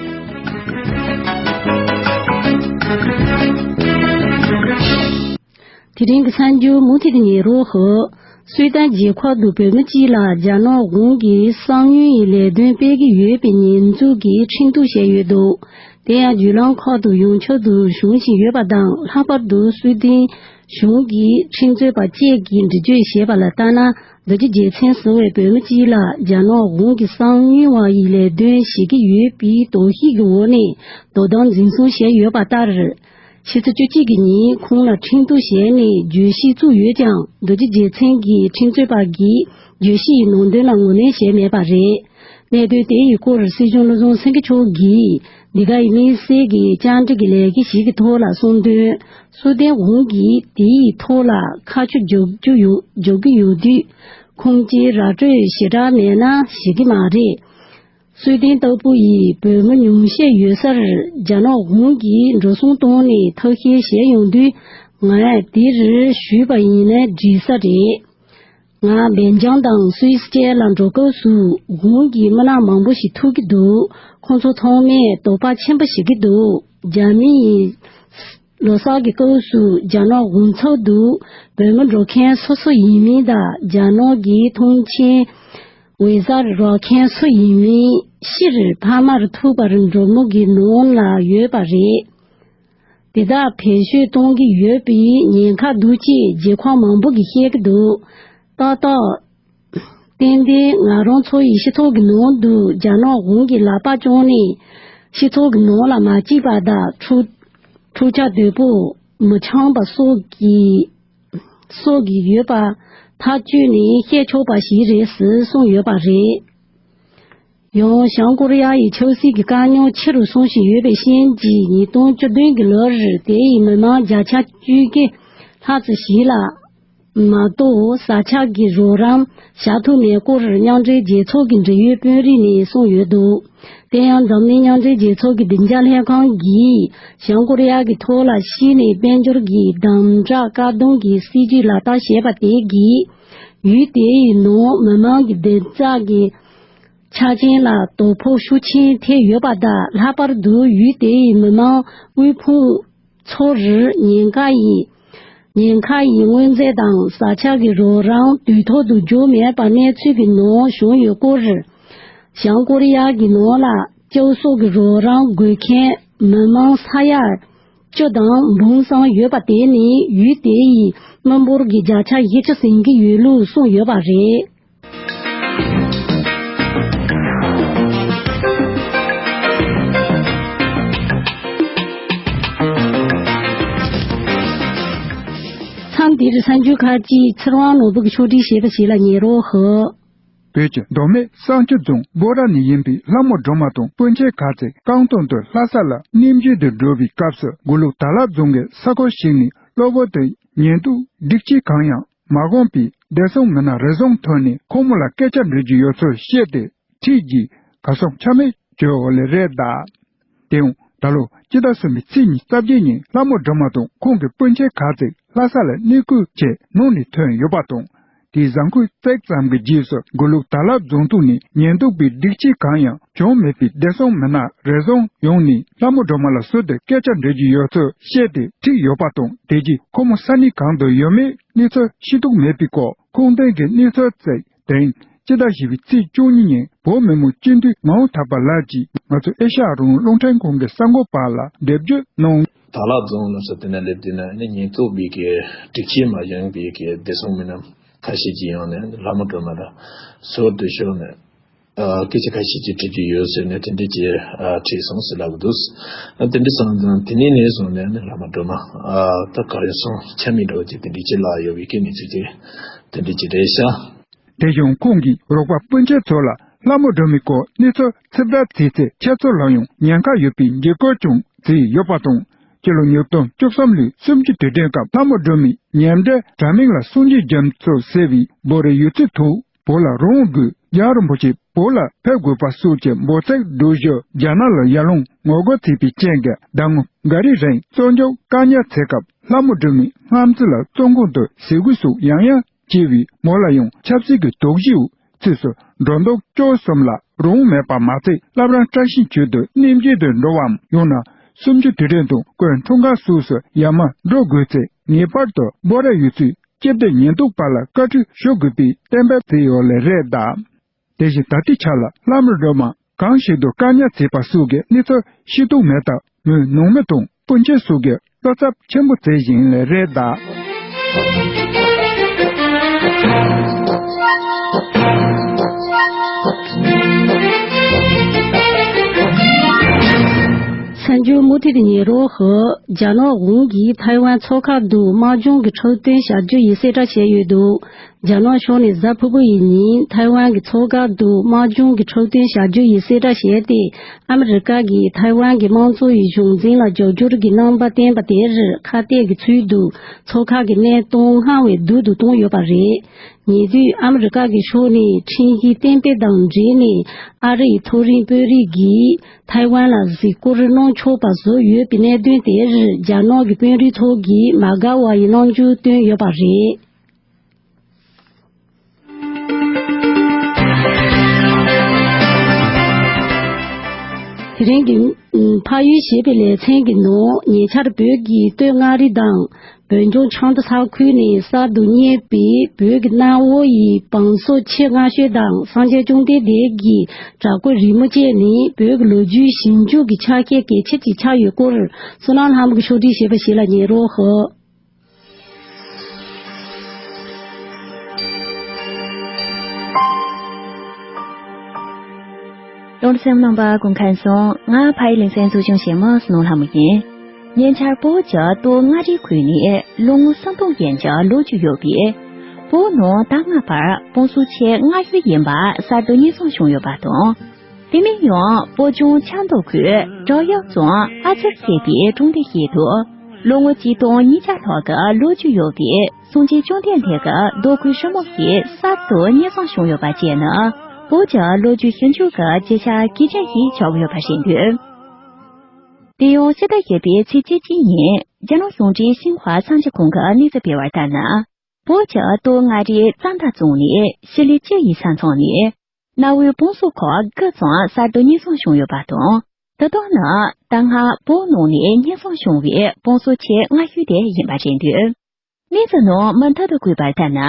དེ་རིང་གི་གསར་འགྱུར་མུ་མཐུད་དུ་ཉན་རོགས་ཞུ། སུའེ་ཏེན་རྒྱལ་ཁབ་ཏུ་བོད་མི་གཅིག་ལ་རྒྱ་ནག་གཞུང་གིས་གསང་ཉུལ་གྱི་ལས་དོན་སྤེལ་གྱི་ཡོད་པའི་ཉེས་འཛུགས་ཀྱིས་ཁྲིམས་གཏུག་བྱས་ཡོད་འདུག་དེ་ཡང་བརྒྱུད་ལམ་ཁག་ཏུ་ཡོངས་ཁྱབ་ཏུ་བྱུང་བཞིན་ཡོད་པ་དང་། ལྷག་པར་དུ་སུའེ་ཏེན་གཞུང་གི་ཁྲིམས་རྩོད་པ་བཅས་ཀྱིས་འགྲེལ་བརྗོད་བྱས་པ་ལ་ལྟར་ན། རྡོ་རྗེ་རྒྱལ་མཚན་ཟེར་བའི་བོད་མི་གཅིག་ལ་རྒྱ་ནག་གཞུང་གིས་གསང་ཉུལ་བ་ཡི་ལས་དོན་བྱེད་ཀྱི་ཡོད་པའི་དོགས་གཞི་གྱི་འོག་ནས་དོ་དམ་འཛིན་བཟུང་བྱས་ཡོད་པ་ལྟར། ཕྱི་ཚེས་བཅུ་གཅིག་གི་ཉིན་ཁོང་ལ་ཁྲིམས་གཏུག་བྱས་ནས་བརྗོད་གཞི་བཙུགས་ཡོད་ཀྱང་། རྡོ་རྗེ་རྒྱལ་མཚན་གྱི་ཁྲིམས་རྩོད་པ་གིས་བརྗོད་གཞི་ཡི་ནང་དོན་ལ་ངོས་ལེན་བྱས་མེད་པ་རེད། གནད་དོན་དེ་ཡི་སྐོར་སྲིད་སྐྱོང་བློ་བཟང་སེང་གེ་མཆོག་གིས་འདི་ག་ཡི་དམིགས་བསལ་གྱི་བཅར་འདྲི་གི་ལས་ཀ་ཞིག་གི་ཐོག་ལ་གསུངས་དོན། སུའེ་ཏེན་གཞུང་གིས་དེའི་ཐོག་ལ་ཁ་ཆུ་རྒྱག་རྒྱུ་ཡོད་རྒྱག་གི་ཡོད་དུས། ཁུངས་སྐྱེལ་ར་སྤྲོད་ཞེ་དྲག་མེད་ན་ཞིག་གི་མ་རེད། སུའེ་ཏེན་ལྟ་བུ་ཡི་བོད་མི་ཉུང་ཤས་ཡོད་སར་རྒྱ་ནག་གཞུང་གིས་འགྲོ་སོང་བཏང་ནས་ཐབས་ཤེས་བྱས་ཡོང་དུས། ང་དེར་ཞུས་པ་ཡིན་ན་འགྲིག་ས་རེད། ང་སྦེལ་ཇམ་དང་སུད་སི་བཅས་ལ་འགྲོ་སྐབས་སུ་གཞུང་གི་མི་སྣ་མང་པོ་ཞིག་ཐུག་གི་འདུག་ཁོང་ཚོ་ཚང་མས་དོགས་པ་ཆེན་པོ་བྱེད་ཀྱི་འདུག་རྒྱ་མིའི་ལོ་གསར་གྱི་སྐབས་སུ་རྒྱ་ནག་གཞུང་ཚབ་ཏུ་བོད་མི་འགྲོ་མཁན་སུ་སུ་ཡིན་མིན་དང་། རྒྱ་ནག་གི་ཐོངས་མཆན་ཝི་ཟ་རག་མཁན་སུ་ཡིན་མིན་ཕྱིར་ཕ་མར་ཐུག་པར་འགྲོ་མུས་ཀྱི་ནང་ལ་ཡོད་པ་རེད། དེ་དག་བེད་སྤྱོད་གཏོང་གི་ཡོད་པའི་ཉེན་ཁ་འདུག་ཅེས་རྒྱལ་ཁབ་མང་པོ་གིས་བཤད་ཀྱི་འདུག་ཏག་ཏག་ཏན་ཏན་ང་རང་ཚོ་ཡི་སྤྱི་ཚོགས་ཀྱི་ནང་དུ་རྒྱ་ནག་གཞུང་གི་ལག་པ་བརྐྱངས་ནས་སྤྱི་ཚོགས་ཀྱི་ནང་ལ་མ་སྐྱིད་པ་དང་འཁྲུག་འཁྲུག་ཆ་དོད་པོ་མི་འཆང་པ་སོགས་ཀྱི་སོགས་ཀྱི་ཡོད་པ་ཐག་གཅོད་ནས་བཤད་ཆོག་པ་ཞིག་རེད་ཟེར་གསུངས་ཡོད་པ་རེད། ཡང་བྱང་ཀོ་རི་ཡ་ཡི་ཆབ་སྲིད་ཀྱི་དཀའ་རྙོག་ཆེ་རུ་སོང་བཞིན་ཡོད་པའི་རྐྱེན་གྱིས། ཉིས་སྟོང་བཅུ་བདུན་གྱི་ལོར་དེ་ཡི་མི་མང་བརྒྱ་ཆ་བཅུ་བརྒྱད་ལྷག་ཙམ་ཞིག་ལ་མ་གཏོགས་ས་ཆ་གི་རོགས་རམ་བྱ་ཐུབ་མེད་སྐོར་མཉམ་འབྲེལ་རྒྱལ་ཚོགས་ཀྱི་འབྲེལ་ཡོད་དཔོན་རིགས་ནས་གསུངས་ཡོད་འདུག་དེ་ཡང་འཛམ་གླིང་མཉམ་འབྲེལ་རྒྱལ་ཚོགས་ཀྱི་བདེ་འཇགས་ལྷན་ཁང་གིས་བྱང་ཀོ་རི་ཡ་གི་ཐོག་ལ་གཞི་ནས་དཔལ་འབྱོར་གྱི་དམ་དྲག་བཀག་སྡོམ་གྱི་སྲིད་ཇུས་ལག་བསྟར་བྱས་པ་དེ་གིས་ཡུལ་དེའི་ནང་མི་མང་གི་བདེ་འཇགས་ཀྱི་ཆ་རྐྱེན་ལ་དོ་ཕོག་ཤུགས་ཆེན་ཐེབས་ཡོད་པ་དང་། ལྷག་པར་དུ་ཡུལ་དེའི་མི་མང་དབུལ་ཕོངས་ཚོར་རིར་ཉེན་ཁ་ཡི་ཉེན་ཁ་ཡི་དངོས་རྫས་དང་ས་ཆ་གི་རོགས་རམ་དུས་ཐོག་ཏུ་འབྱོར་མེད་པ་གནས་ཚུལ་གྱི་ནང་བྱུང་ཡོད་སྐོར། བྱང་ཀོ་རི་ཡ་གི་ནང་ལ་སྐྱབས་སོགས་ཀྱི་རོགས་རམ་དགོས་མཁན་མི་མང་ས་ཡ་བཅུ་དང་འབུམ་ཙམ་ཡོད་པ་དེ་ནི་ཡུལ་དེ་ཡི་མི་འབོར་གྱི་བརྒྱ་ཆ་བཞི་བཅུ་ཟིན་གྱི་ཡོད་ལུགས་གསུངས་ཡོད་པ་རེད། མཚམས་འདིར་གསར་འགྱུར་ཁག་ཅིག་ཚེ་དབང་ནོར་བུ་གིས་ཕྱོགས་སྒྲིག་བྱས་པ་ཞིག་ལ་ཉན་རོགས་ཞུ། བོད་ཀྱི་མདོ་སྨད་བསང་ཆུ་རྫོང་སྦོ་ར་ནས་ཡིན་པའི་ལྷ་མོ་སྒྲོལ་མ་དང་སྤུན་མཆེད་ཁག་ཅིག་རྐང་ཐང་དུ་ལྷ་ས་ལ་གནས་མཇལ་དུ་འགྲོ་བའི་སྐབས་སུ། མགོ་ལོག་དྭགས་ལྷ་རྫོང་གི་ས་ཁུལ་ཞིག་ནས་གློ་བུར་དུ་ཉེན་སྟོབས་སྒྲིག་ཆས་གང་ཡང་མ་གོན་པའི་བདེ་སྲུང་མི་སྣ་རེ་ཟུང་ཐོན་ནས་ཁོ་མོ་ལ་སྐད་ཆ་འདྲི་རྒྱུ་ཡོད་ཚུལ་བཤད་དེ། འཁྲིས་ཀྱི་གར་སོང་ཆ་མེད་བྱས་ཡོད་ལེ་རེད་གདའ། དེ་ཡང་ད་ལོ་སྤྱི་ཟླ་གསུམ་པའི་ཚེས་ཉི་ཤུ་རྩ་བརྒྱད་ཉིན་ལྷ་མོ་སྒྲོལ་མ་དང་ཁོང་གི་སྤུན་མཆེད་ཁག་ཅིག་ལྷ་ས་ལ་གནས་སྐོར་བྱས་ནང་ནས་ཐོན་ཡོད་པ་དང་། དེའི་གཟའ་འཁོར་གཅིག་ཙམ་གྱི་རྗེས་སུ་མགོ་ལོག་དྭགས་ལྷ་རྫོང་ཐོག་ནས་ཉེན་སྟོབས་ཀྱི་སྒྲིག་ཆས་གང་ཡང་བྱུང་མེད་པའི་བདེ་སྲུང་མི་སྣ་རེ་ཟུང་ཡོང་ནས་ལྷ་མོ་སྒྲོལ་མ་ལ་ཟུར་དུ་སྐད་ཆ་འདྲི་རྒྱུ་ཡོད་ཚུལ་བཤད་དེ་ཁྲིད་ཡོད་པ་དང་། དེ་རྗེས་ཁོ་མོ་ས་གནས་གང་དུ་ཡོད་མེད་གནས་ཚུལ་ཤེས་རྟོགས་མེད་པའི་སྐོར་ཁུངས་ལྡན་གྱི་གནས་ཚུལ་བཙལ། དེ་རིང་སྤྱི་ཟླ་བཞི་པའི་ཚེས་བཅུ་གཉིས་ཉིན་བོད་མི་མང་སྤྱི་འཐུས་མ་འོངས་ཐར་པ་ལགས་ཀྱིས་ང་ཚོ་ཨེ་ཤ་ཡ་རང་དབང་རླུང་འཕྲིན་ཁང་གི་གསར་འགོད་པ་ལ་འགྲེལ་བརྗོད་གནང་། དྭགས་ལྷ་རྫོང་ལ་སོགས་དེ་ན་སླེབས་དུས་ན་ནི་ཉེན་རྟོག་པའི་གི་སྒྲིག་ཆས་མ་བྱུང་བའི་གི་བདེ་སྲུང་མི་སྣ་ཁ་ཤས་ཀྱིས་ཡོང་ནས་ལྷ་མོ་སྒྲོལ་མ་ལ་ཟུར་དུ་ཤོག་ནས་ཨ་སྐད་ཆ་ཁ་ཤས་ཀྱིས་དྲི་རྒྱུ་ཡོད་ཟེར་ནས་དེ་འདྲ་ཅིག་ཨ་དྲིས་སོང་ཟེར་ལབ་འདུག་ཨ་དེ་འདྲ་སོང་ཙང་དེ་ནས་ནས་བཟུང་ནས་ནི་ལྷ་མོ་སྒྲོལ་མ་ཨ་ད་གར་སོང་ཆ་མེད་འདྲ་བོ་ཅིག་དེ་འདྲ་ཅིག་ལབ་ཡོད་པའི་གི་གནས་ཚུལ་དེ་དེ་འདྲ་ཅིག་རེད་ཤག་དེ་བཞིན་ཁོང་གིས་རོགས་པ་སྤུན་མཆེད་ཚོ་ལ་ལྷ་མོ་སྒྲོལ་མའི་སྐོར་གནས་ཚུལ་ཕྱིར་བལྟ་བྱེད་ཚེ་ཁྱེད་ཚོ་ལ་ཡང་ཉེན་ཁ་ཡོད་པའི་འཇིགས་སྐུལ་ཀྱང་བྱས་ཡོད་པ་དང་། སྤྱི་ལོ་ཉིས་སྟོང་བཅུ་གསུམ་ལོའི་གསུམ་བཅུའི་དུས་དྲན་སྐབས་ལྷ་མོ་སྒྲོལ་མའི་ཉེ་འབྲེལ་དྲ་མིག་ལ་སྲུང་བརྩི་རྒྱུ་ཚོ་ཟེར་བའི་འབོད་རེས་ཡོད་ཚུལ་དུ། བོད་ལ་རང་དབང་དགོས། རྒྱལ་བ་རིན་པོ་ཆེ་བོད་ལ་ཕེབས་དགོས་པ་སོགས་ཀྱི་འབོད་ཚིག་སྒྲོག་རྒྱུ་རྒྱ་ནག་ལ་ཡར་ལངས་ངོ་རྒོལ་བྱས་པའི་རྐྱེན་གྱིས་ཟླ་ངོ་འགའ་རེའི་རིང་བཙོན་འཇུག་བཀག་ཉར་བྱེད་སྐབས་ལྷ་མོ་སྒྲོལ་མའི་སྔ་ཕྱི་ལ་བཙོན་ཁང་དུ་ཟས་གོས་སོགས་ཡང་ཡང་བྱས་པས། མོ་ལ་ཡང་ཆབ་སྲིད་ཀྱི་དོགས་གཞིའི་ཕྱིས་སུ་སྒྲོ་འདོགས་བཅུ་གསུམ་ལ་རང་དབང་མེད་པ་མ་ཚད་བླ་བྲང་བཀྲ་ཤིས་འཁྱིལ་དུ་གནས་མཇལ་དུ་འགྲོ་བའམ་ཡང་ན་གསུམ་བཅུའི་དུས་དྲན་དང་སྐུ་འཁྲུངས་སྐར་སོགས་སུ་ཡར་མར་འགྲོ་དགོས་ཚེ་ངེས་པར་དུ་སྦོ་ར་ཡུལ་ཚོའི་སྤྱི་བདེ་ཉེན་རྟོག་པ་ལ་བཀའ་འཁྲོལ་ཞུ་དགོས་པའི་གཏན་འབེབས་བྱས་ཡོད་ལེ་རེད་གདའ། དེ་བཞིན་ད་ལྟའི་ཆ་ལ་ལྷ་མོ་སྒྲོལ་མ་གང་ཞིག་ཏུ་བཀག་ཉར་བྱས་པ་སོགས་ཀྱི་གནས་ཚུལ་ཤེས་རྟོགས་མེད་སྟབས། མོའི་ནང་མི་དང་སྤུན་མཆེད་སོགས་ཀྱིས་བློ་འཚབ་ཆེན་པོ་བྱེད་བཞིན་ལེ་རེད་གདའ། གསར་འགྱུར་མུ་མཐུད་དུ་ཉན་རོགས་ཞུ། རྒྱ་ནག་གཞུང་གིས་ཐའེ་ཝན་མཚོ་ཁ་དང་དམག་སྦྱོང་གི་འཁྲབ་སྟོན་བྱ་རྒྱུ་ཡི་གསལ་བསྒྲགས་བྱས་ཡོད་འདུག་རྒྱ་ནག་ཕྱོགས་ནས་གཟའ་ཕུར་བུ་ཡི་ཉིན་ཐའེ་ཝན་གྱི་མཚོ་ཁ་དང་དམག་སྦྱོང་གི་འཁྲབ་སྟོན་བྱ་རྒྱུ་ཡི་གསལ་བསྒྲགས་བྱས་ཏེ། ཨ་མི་རི་ཀ་གིས་ཐའེ་ཝན་གྱི་དམངས་གཙོ་ཡི་གཞུང་འཛིན་ལ་རྒྱབ་སྐྱོར་གྱི་རྣམ་པ་བསྟན་པ་དེར་ཁ་གཏད་ཀྱི་ཚུལ་དུ་མཚོ་ཁ་གི་གནས་སྟངས་སྔར་བས་སྡུག་ཏུ་བཏང་ཡོད་པ་རེད། ཉེ་དུས་ཨ་མི་རི་ཀ་གི་ཕྱོགས་ནས་ཁྲིམས་གཞི་གཏན་འབེབས་དང་འབྲེལ་ནས་ཨ་རི་ཡི་མཐོ་རིམ་དཔོན་རིགས་ཀྱིས་ཐའེ་ཝན་ལ་གཟིགས་སྐོར་གནང་ཆོག་པ་བཟོས་ཡོད་པའི་གནད་དོན་དེར་རྒྱ་ནག་གི་དཔོན་རིགས་ཚོ་གིས་མ་དགའ་བ་ཡི་རྣམ་འགྱུར་བསྟན་ཡོད་པ་རེད། དེ་རིང་གི་ཨུམ་ཕ་ཡུལ་ཞེས་པའི་ལེ་ཚན་གྱི་ནང་ཉེ་ཆར་བོད་ཀྱི་སྟོད་མངའ་རིས་དང་བོད་ལྗོངས་ཆབ་མདོ་ས་ཁུལ་ནས་གསར་དུ་རྙེད་པའི་བོད་ཀྱི་གནའ་བོ་ཡི་བང་སོ་ཆེས་སྔ་ཤོས་དང་སངས་རྒྱས་བཅོམ་ལྡན་འདས་ཀྱི་གྲྭ་སྐོར་རི་མོ་བཅས་ནི་བོད་ཀྱི་ལོ་རྒྱུས་ཞིབ་འཇུག་གི་ཆ་ཤས་གལ་ཆེ་ཅིག་ཆགས་ཡོད་སྐོར་བསོད་ནམས་ལྷ་མོ་གིས་ཕྱོགས་སྒྲིག་བྱས་པ་ཞིག་ལ་ཉན་རོགས་ཞུ། རླུང་འཕྲིན་རྣམ་པ་སྐུ་ཁམས་བཟང་། ང་ཕ་ཡུལ་ལེ་ཚན་གཙོ་སྐྱོང་བྱེད་མི་བསོད་ནམས་ལྷ་མོ་ཡིན། ཉེ་ཆར་བོད་ཀྱི་སྟོད་མངའ་རིས་ཁུལ་ནས་ལོ་ངོ་སུམ་སྟོང་ཡན་ཆད་ལོ་རྒྱུས་ཡོད་པའི་བོད་ནང་ད་སྔ་བར་བང་སོ་ཆེས་སྔ་ཤོས་ཡིན་པ་གསར་དུ་རྙེད་སོང་བྱུང་ཡོད་པ་དང་། དེ་མིན་ཡང་བོད་ལྗོངས་ཆབ་མདོ་ཁུལ་བྲག་གཡབ་རྫོང་ཨ་ཙར་ཞེས་པའི་གྲོང་སྡེ་ཞིག་ཏུ། ལོ་ངོ་ཆིག་སྟོང་ཉིས་བརྒྱ་ལྷག་གི་ལོ་རྒྱུས་ཡོད་པའི་སངས་རྒྱས་བཅོམ་ལྡན་འདས་ཀྱི་རྡོ་བརྐོས་རི་མོ་ཞིག་གསར་དུ་རྙེད་སོང་བྱུང་ཡོད་པ་བཅས་ནི། བོད་ཀྱི་ལོ་རྒྱུས་ཞིབ་འཇུག་གི་བརྗོད་བྱ་གལ་ཆེན་ཞིག་ཆགས་ཡོད་པ་རེད་འདུག་དེ་ཡང་ཕྱི་ཟླ་བཞི་པའི་ཚེས་བཅུ་གཅིག་ཉིན་རྒྱ་ནག་གཞུང་འབྲེལ་ཤིན་ཧྭ་གསར་འགྱུར་ཁང་གིས་གནས་ཚུལ་སྤེལ་བར་ལྟར་ན། བོད་ཀྱི་སྟོད་མངའ་རིས་རྩ་མདའ་རྫོང་ནས་ཞི་ལི་ཅི་ཡི་ས་མཚམས་ནས། གནའ་བོའི་བང་སོ་ཁག་དགུ་ཙམ་གསར་དུ་རྙེད་སོང་བྱུང་ཡོད་པ་དང་། ད་དུང་ནི་ད་སྔ་བོད་ནང་ནས་རྙེད་སོང་བྱུང་བའི་བང་སོ་ཆེས་སྔ་ཤོས་དེ་ཡིན་པ་རེད་འདུག་གནས་ཚུལ་ནང་མུ་མཐུད་དུ་བཀོད་པར་ལྟར་ན།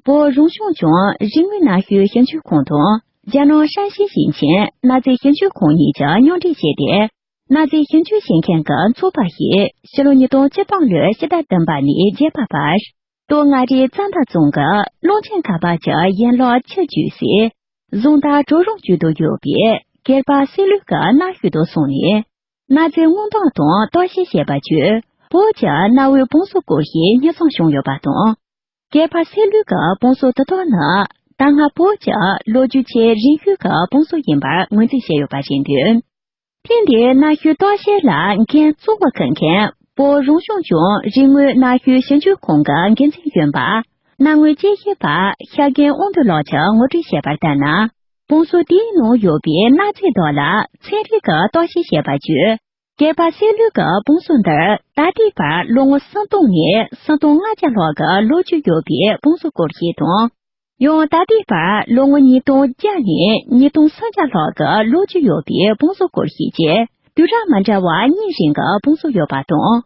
བོད་རང་སྐྱོང་ལྗོངས་རིག་དངོས་གནའ་ཤུལ་ཞིབ་འཇུག་ཁང་དང་རྒྱ་ནག་ཧྲན་ཞི་ཞིང་ཆེན་གནའ་རྫས་ཞིབ་འཇུག་ཁང་གཉིས་ཀྱིས་མཉམ་འབྲེལ་བྱས་ཏེ། གནའ་རྫས་ཞིབ་འཇུག་བྱེད་མཁན་གྱི་ཚོགས་པ་ཞིག་ཕྱི་ལོ་ཉིས་སྟོང་བཅུ་སྟོང་ལོའི་ཕྱི་ཟླ་བདུན་པ་ནས་བརྒྱད་པ་བར། སྟོད་མངའ་རིས་རྩ་མདའ་རྫོང་གི་ཀློང་ཆེན་ཁ་པར་གྱི་ཡན་ལག་ཆུ་བརྒྱུད་སའི་གཟུངས་ཐར་གྲོག་རོང་བརྒྱུད་དུ་ཡོད་པའི་སྒལ་པ་སེ་ལུས་ཀྱི་གནའ་ཤུལ་དུ་སོང་ནས། གནའ་རྫས་སྔོག་འདོན་དང་བརྟག་དཔྱད་བྱས་པ་བརྒྱུད། བོད་ཀྱི་གནའ་བོའི་བང་སོ་སྐོར་ཞིག་རྙེད་སོང་བྱུང་ཡོད་པ་དང་། སྒལ་པ་སེ་ལུས་ཀྱི་བང་སོ་དེ་དག་ནི་ད་སྔ་བོད་ཀྱི་ལོ་རྒྱུས་ཆེས་རིང་ཤོས་ཀྱི་བང་སོ་ཡིན་པར་ངོས་འཛིན་བྱས་ཡོད་པ་རེད་འདུག་ཐེངས་འདིའི་གནའ་ཤུལ་བརྟག་དཔྱད་ལ་འགན་གཙོ་བོ་འཁུར་མཁན་བོད་རང་སྐྱོང་ལྗོངས་རིག་དངོས་གནའ་ཤུལ་ཞིབ་འཇུག་ཁང་གི་འགན་འཛིན་གཞོན་པ་གནའ་དངོས་དཔྱད་ཞིབ་པ་ཤཱཀྱའི་དབང་འདུས་ལགས་ཀྱིས་ངོ་སྤྲོད་བྱས་པར་ལྟར་ན། བང་སོ་དེའི་ནང་ཡོད་པའི་གནའ་རྫས་དག་ལ་ཚན་རིག་གི་བརྟག་དཔྱད་བྱས་པ་བརྒྱུད། སྒལ་པ་སེ་ལུས་ཀྱི་བང་སོ་འདིར་ད་ལྟའི་བར་ལོ་ངོ་སུམ་སྟོང་ནས་སུམ་སྟོང་ལྔ་བརྒྱ་ལྷག་གི་ལོ་རྒྱུས་ཡོད་པའི་བང་སོ་སྐོར་ཞིག་དང་། ཡང་ད་ལྟའི་བར་ལོ་ངོ་ཉིས་སྟོང་བརྒྱ་ནས་ཉིས་སྟོང་སུམ་བརྒྱ་ལྷག་གི་ལོ་རྒྱུས་ཡོད་པའི་བང་སོ་སྐོར་ཞིག་བཅས་དུས་རབས་མི་འདྲ་བ་གཉིས་རིང་གི་བང་སོ་ཡོད་པ་དང་།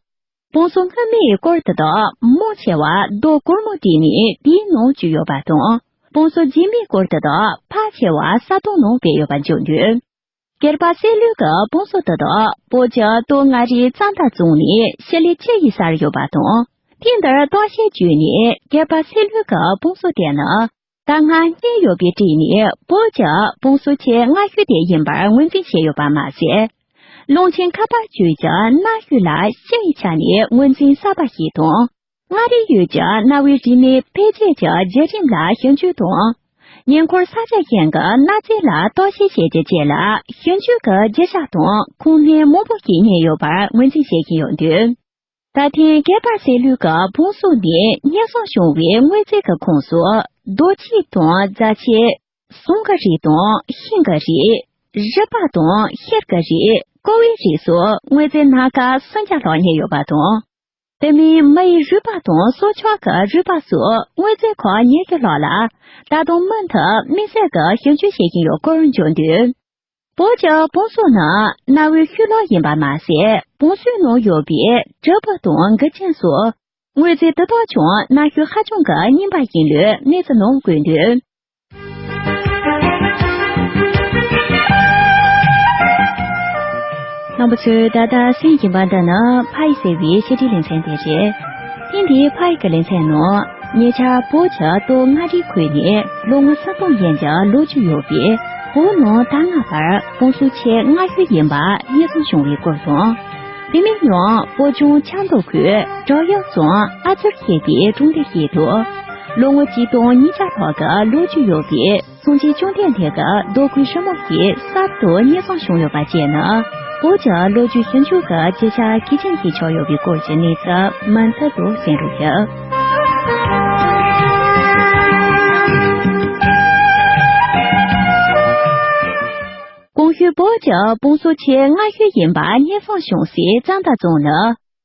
བང་སོ་སྔོན་མའི་སྐོར་དེ་དག་མང་ཆེ་བ་རྡོ་གུར་མོ་བརྡིབས་ནས་དེའི་ནང་བཅུག་ཡོད་པ་དང་། བང་སོ་རྗེས་མའི་སྐོར་དེ་དག་ཕལ་ཆེ་བ་ས་དོང་ནང་སྦས་ཡོད་པ་འཇོག་འདུག་སྒལ་པ་སེ་ལུས་ཀྱི་བང་སོ་དེ་དག་བོད་ཀྱི་སྟོད་མངའ་རིས་རྩ་མདའ་རྫོང་ནས་ཞི་ལི་ཅི་ཡི་སར་ཡོད་པ་དང་། ཐེངས་འདིར་བརྟག་དཔྱད་བརྒྱུད་ནས་སྒལ་པ་སེ་ལུས་ཀྱི་བང་སོ་དེ་ནི་ད་སྔ་རྙེད་ཡོད་པའི་གྲས་ནས་བོད་ཀྱི་བང་སོ་ཆེས་སྔ་ཤོས་དེ་ཡིན་པར་ངོས་འཛིན་བྱས་ཡོད་པ་མ་ཟད། ཀློང་ཆེན་ཁ་པར་བརྒྱུད་ཀྱི་གནའ་ཤུལ་ལ་ཞི་ཡི་ཆ་ནས་ངོས་འཛིན་གསར་པ་ཞིག་དང་། མངའ་རིས་ཡུལ་གྱི་གནའ་བོའི་རིག་གནས་འཕེལ་རྒྱས་ཀྱི་བརྒྱུད་རིམ་ལ་ཞིབ་འཇུག་དང་། ཉེ་འཁོར་ས་ཆ་གཞན་གྱི་གནའ་རྫས་ལ་བརྟག་དཔྱད་བྱེད་རྒྱུ་བཅས་ལ་ཞིབ་འཇུག་གི་རྒྱུ་ཆ་དང་ཁུངས་སྣེ་མང་པོ་ཞིག་རྙེད་ཡོད་པར་ངོས་འཛིན་བྱེད་བཞིན་ཡོད་འདུག་ད་ཐེངས་སྒལ་པ་སེ་ལུས་ཀྱི་བང་སོ་ནས་རྙེད་སོང་བྱུང་བའི་དངོས་རྫས་ཀྱི་ཁོངས་སུ་རྡོ་ཆས་དང་རྫ་ཆས། ཟངས་ཀྱི་རིགས་དང་ཤིང་གི་རིགས། རི་པ་དང་གཤེར་གྱི་རིགས། ཀོ་བའི་རིགས་སོགས་དངོས་རྫས་སྣ་ཁ་སུམ་བརྒྱ་ལྷག་རྙེད་ཡོད་པ་དང་། དེ་མིན་མི་ཡི་རུས་པ་དང་སྲོག་ཆགས་ཀྱི་རུས་པ་སོགས་དངོས་རྫས་ཁག་ཉི་ཤུ་ལྷག་ལ་ད་དུང་མུ་མཐུད་དམིགས་བསལ་གྱི་ཞིབ་འཇུག་བྱེད་བཞིན་ཡོད་སྐོར་བརྗོད་འདུག་བོད་ཀྱི་བང་སོ་ནི་གནའ་བོའི་ཤུལ་ལུས་ཡིན་པ་མ་ཟད། བང་སོའི་ནང་ཡོད་པའི་གྲུ་བུ་དང་མགུལ་ཆིངས་སོགས་དངོས་རྫས་དེ་དག་ཀྱང་གནའ་ཤུལ་ཧ་ཅང་གི་རྙིང་པ་ཡིན་ལུགས་གནས་ཚུལ་ནང་བཀོད་འདུག་རྣམ་པ་ཚོས་ད་ལྟ་གསན་བཞིན་པ་འདི་ནི་ཕ་ཡི་ཟེར་བའི་བཤད་ཁྲིད་ལེ་ཚན་དེ་རེད། ཐེངས་འདིའི་ཕ་ཡི་གི་ལེ་ཚན་ནང་ཉེ་ཆར་བོད་ཀྱི་སྟོད་མངའ་རིས་ཁུལ་ནས་ལོ་ངོ་ས་སྟོང་ཡན་གྱི་ལོ་རྒྱུས་ཡོད་པའི་བོད་ནང་ད་སྔ་བར་བང་སོ་ཆེས་སྔ་ཤོས་ཡིན་པ་རྙེད་སོང་བྱུང་བའི་སྐོར་དང་། དེ་མིན་ཡང་བོད་ལྗོངས་ཆབ་མདོ་ཁུལ་བྲག་གཡབ་རྫོང་ཨ་ཙར་ཞེས་པའི་གྲོང་སྡེ་ཞིག་ཏུ། ལོ་ངོ་ཆིག་སྟོང་ཉིས་བརྒྱ་ལྷག་གི་ལོ་རྒྱུས་ཡོད་པའི་སངས་རྒྱས་བཅོམ་ལྡན་འདས་ཀྱི་རྡོ་བརྐོས་རི་མོ་ཞིག་གསར་དུ་རྙེད་སོང་བྱུང་ཡོད་པ་བཅས་ནི། བོད་ཀྱི་ལོ་རྒྱུས་ཞིབ་འཇུག་གི་བརྗོད་བྱ་གལ་ཆེན་ཞིག་ཆགས་ཡོད་པའི་སྐོར་གྱི་གནས་ཚུལ་མུ་མཐུད་དུ་གསན་རོགས་ཞུ། གོང་ཞུས་བོད་ཀྱི་བང་སོ་ཆེས་སྔ་ཤོས་ཡིན་པ་རྙེད་སོང་བྱུང་སའི་རྩ་མདའ་རྫོང་ནི།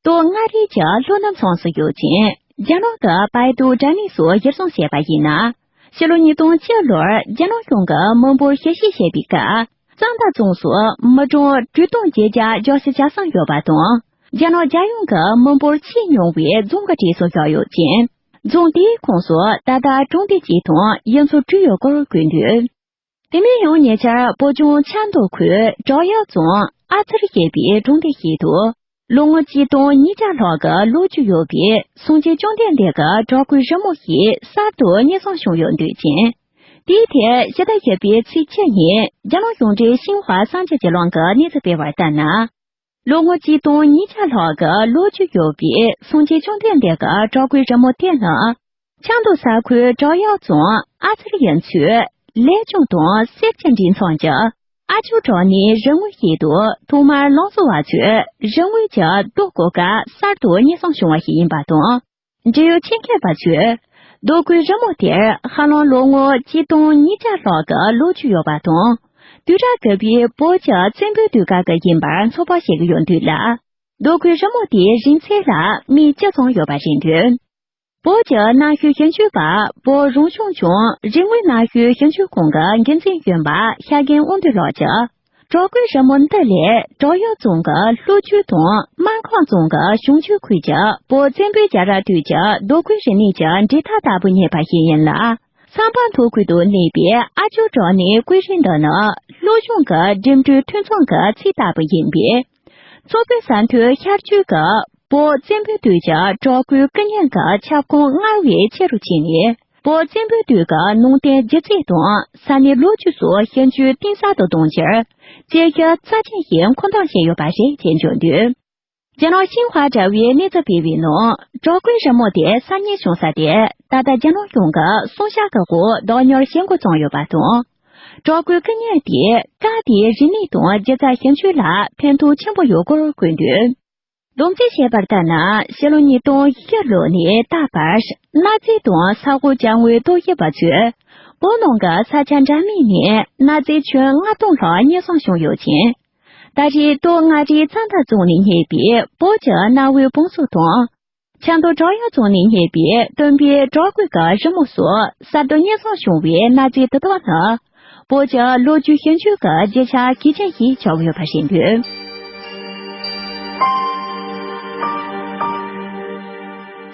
སྟོད་མངའ་རིས་ཀྱི་ལྷོ་ནུབ་མཚམས་སུ་ཡོད་ཅིང་། རྒྱ་ནག་གི་པའེ་ཏུའུ་དྲ་གནས་སུ་གཞིར་བཟུང་བྱས་པ་ཡིན་ན། ཕྱི་ལོ་ཉིས་སྟོང་བཅུ་ལོར་རྒྱ་ནག་གཞུང་གིས་མི་འབོར་ཞིབ་བཤེར་བྱས་པའི་སྐབས། རྩ་མདའ་རྫོང་སུ་མི་གྲངས་དྲུག་སྟོང་བརྒྱད་བརྒྱ་བརྒྱད་ཅུ་གྱ་གསུམ་ཡོད་པ་དང་། རྒྱ་ནག་རྒྱལ་ཡོངས་ཀྱི་མི་འབོར་ཆེས་ཉུང་བའི་རྫོང་གི་གྲས་སུ་བཞག་ཡོད་ཅིང་། རྫོང་དེའི་ཁོངས་སུ་ད་ལྟ་གྲོང་སྡེ་གཅིག་དང་ཡུལ་ཚོ་དྲུག་ཡོད་སྐོར་བཀོད་འདུག་དེ་མིན་ཡང་ཉེ་ཆར་བོད་ལྗོངས་ཆབ་མདོ་ཁུལ་བྲག་གཡབ་རྫོང་ཨ་ཙར་ཞེས་པའི་གྲོང་སྡེ་ཞིག་ཏུ། ལོ་ངོ་ཆིག་སྟོང་ཉིས་བརྒྱ་ལྷག་གི་ལོ་རྒྱུས་ཡོད་པའི་སངས་རྒྱས་བཅོམ་ལྡན་འདས་ཀྱི་བྲག་བརྐོས་རི་མོ་ཞིག་གསར་དུ་རྙེད་སོང་བྱུང་ཡོད་འདུག་ཅིང་། དེའི་ཐད་ཕྱི་ཟླ་བཞི་པའི་ཚེས་བཅུ་ཉིན་རྒྱ་ནག་གཞུང་འབྲེལ་ཤིན་ཧྭ་གསར་འགྱུར་བརྒྱུད་ལམ་གྱིས་གནས་ཚུལ་སྤེལ་བར་ལྟར་ན། ལོ་ངོ་ཆིག་སྟོང་ཉིས་བརྒྱ་ལྷག་གི་ལོ་རྒྱུས་ཡོད་པའི་སངས་རྒྱས་བཅོམ་ལྡན་འདས་ཀྱི་བྲག་བརྐོས་རི་མོ་དེ་ནི། ཆབ་མདོ་ས་ཁུལ་བྲག་གཡབ་རྫོང་ཨ་ཙར་ཡུལ་ཚོའི་ལེགས་ཆུང་དང་སེར་སྐྱ་འདྲེས་མཚམས་ཀྱི་ ཨ་ཇོ་གྲོང་ནས་རི་ངོས་ཤིག་ཏུ་ཐོག་མར་ལང་ཚོ་བ་ཚོས་རི་ངོས་ཀྱི་རྡོ་བརྐོ་སྐབས་གསར་དུ་རྙེད་སོང་བྱུང་བ་ཞིག་ཡིན་པ་དང་། འབྲེལ་ཡོད་ཆེད་མཁས་པ་ཚོས་རྡོ་བརྐོས་རི་མོ་དེར་ཧ་ལམ་ལོ་ངོ་ཆིག་སྟོང་ཉིས་བརྒྱ་ལྷག་གི་ལོ་རྒྱུས་ཡོད་པ་དང་། དུས་རབས་གོང་པའི་བོད་ཀྱི་བཙན་པོའི་དུས་སྐབས་ཀྱི་ཡིན་པར་ཚོད་དཔག་བྱེད་ཀྱི་ཡོད་འདུག་ལ། རྡོ་བརྐོས་རི་མོ་དེའི་རིང་ཚད་ལ་མིག་བཅུ་ཙམ་ཡོད་པ་རེད་འདུག་བོད་ཀྱི་གནའ་ཤུལ་ཞིབ་འཇུག་པ། བོད་རང་སྐྱོང་ལྗོངས་རི་དངོས་གནའ་ཤུལ་ཞིབ་འཇུག་ཁང་གི་འགན་འཛིན་གཞོན་པ་ཤཱཀྱན་དབང་འདུས་ལགས་ཀྱིས། བྲག་བརྐོས་རི་མོ་འདི་ལས་བྲག་གཡབ་རྫོང་གི་ལྷོ་རྒྱུད་དང་སྨར་ཁམས་རྫོང་གི་བྱང་རྒྱུད་ཁུལ་གྱི་བོད་བཙན་པོའི་རྒྱལ་རབས་དུས་ཀྱི་རྡོ་བརྐོས་རིག་གནས་ཀྱི་འབྲེལ་ཐག་ལྟ་བུ་རྙེད་པ་ཞིག་ཡིན་ལ། ཟམ་པ་མདོ་ཁུལ་དུ་གནས་པའི་ཨ་ཇོ་གྲོང་ནས་བརྐོས་རིས་འདི་ནི་ལྷོ་གཞུང་གི་འགྲིམ་འགྲུལ་འཐུས་ཚང་གི་ཚིག་ལྟ་བུ་ཡིན་པས། མཚོ་བོད་ས་མཐོའི་ཤར་རྒྱུད་ཀྱི་བོད་བཙན་པོའི་དུས་ཀྱི་བྲག་བརྐོས་སྐུ་བརྙན་གྱི་ཁྱབ་ཁོངས་སྔར་བས་ཆེ་རུ་ཕྱིན་ནས། བོད་བཙན་པོའི་དུས་ཀྱི་ནང་རྟེན་སྒྱུ་རྩལ་དང་ས་གནས་ལོ་རྒྱུས་སོགས་ཞིབ་འཇུག་གཏིང་ཟབ་ཏུ་གཏོང་ཕྱིར། དཔྱད་ཞིབ་རྩ་ཆེན་ཞིག་འཁོར་འདོན་བྱས་ཡོད་པ་རེད་ཅེས་བརྗོད་འདུག་རྒྱ་ནག་ཤིན་ཧྭ་དྲ་བའི་གནས་ཚུལ་སྤེལ་བའི་ནང་། བྲག་བརྐོས་རི་མོ་དེ་ས་རྙེད་བྱུང་ས་དེ་ད་ལྟ་རྒྱ་ནག་གཞུང་གི་སུང་ཤ་གི་འོག་བདག་གཉེར་བྱེད་འགོ་བརྩམས་ཡོད་པ་དང་། བྲག་བརྐོས་སྐུ་བརྙན་དེས་སྐབས་དེའི་རིག་གནས་དང་སྒྱུ་རྩལ་ཞིབ་འཇུག་ལ་ཕན་ཐོགས་ཆེན་པོ་ཡོད་སྐོར་བཀོད་འདུག་རློམ་རྩིས་བྱས་པར་ལྟར་ན། ཕྱི་ལོ་ཉིས་སྟོང་བཞི་ལོ་ནས་ད་བར་གནའ་རྫས་དང་ས་འོག་ཅ་དངོས་རྟོག་ཞིབ་པ་ཚོས་བོད་ནང་གི་ས་ཆ་འདྲ་མིན་ནས་གནའ་རྫས་ཁྱོན་ལྔ་སྟོང་ལྷག་རྙེད་སོང་བྱུང་ཡོད་ཅིང་། ད་རེས་སྟོད་མངའ་རིས་རྩ་མདའ་རྫོང་ནས་རྙེད་པའི་བོད་ཀྱི་གནའ་བོའི་བང་སོ་དང་། ཆབ་མདོ་བྲག་གཡབ་རྫོང་ནས་རྙེད་པའི་སྟོན་པའི་བྲག་བརྐོས་ཀྱི་རི་མོ་སོགས་གསར་དུ་རྙེད་སོང་བྱུང་བའི་གནའ་རྫས་དེ་དག་ནི། བོད་ཀྱི་ལོ་རྒྱུས་ཞིབ་འཇུག་གི་རྒྱུ་ཆ་གལ་ཆེན་ཞིག་ཆགས་ཡོད་པ་རེད་འདུག་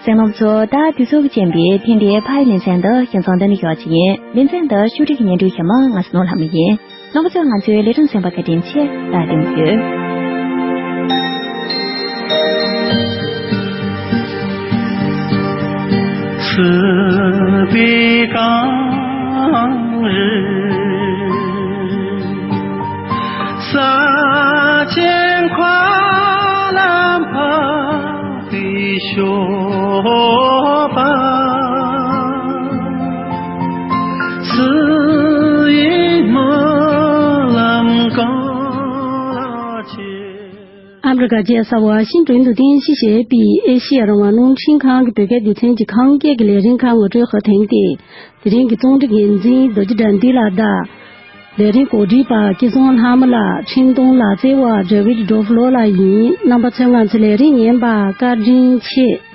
གསན་མཁན་ཚོ། ད་དུས་ཚོད་ཀྱིས་རྐྱེན་པས་ཐེངས་འདིའི་ཕ་ཡི་ལེ་ཚན་འདི་ཞིང་ཚང་འདི་ནས་ཞོགས་ཀྱི་ཡིན། ལེ་ཚན་འདི་ཕྱོགས་སྒྲིག་གི་སྙན་སྒྲོན་ཞུ་མི་ང་སྣོ་ལྷ་མོ་ཡིན། རྣམ་པ་ཚོས་ང་ཚོའི་ལས་རིམ་གསན་པར་བཀའ་དྲིན་ཆེ། ད་དེ་མོ་ཡོད། སྲིད་པའི་གངས་རི་ས་ཆེན་ཁ་ལ་འཕགས། ཏེ་ཤོ་པ་སི་ཡི་སྨོན་ལམ་གང་ལ་ཆེ། ཨ་མི་རི་ཀ་རྒྱལ་ས་ཝ་ཤིང་ཏོན་དུ་རྟེན་གཞི་བྱས་པའི་ཨེ་ཤི་ཡ་རང་དབང་རླུང་འཕྲིན་ཁང་གི་བོད་སྐད་སྡེ་ཚན་གྱི་ཁམས་སྐད་ཀྱི་ལས་རིམ་ཁག་ངོ་སྤྲོད་ཁག་ཐེངས་ཏེ། དེ་རིང་གི་རྩོམ་སྒྲིག་འགན་འཛིན་རྡོ་རྗེ་དགྲ་འདུལ་ལགས་དང་། ལས་རིམ་གོ་སྒྲིག་པ་སྐལ་བཟང་ལྷ་མོ་ལགས། འཕྲིན་གཏོང་ལག་རྩལ་བ་ཌེ་ཝིཌ་ཌོ་ཕ་ལོ་ལགས་ཡིན། རྣམ་པ་ཚོས་ང་ཚོའི་ལས་རིམ་ཉན་པར་བཀའ་དྲིན་ཆེ།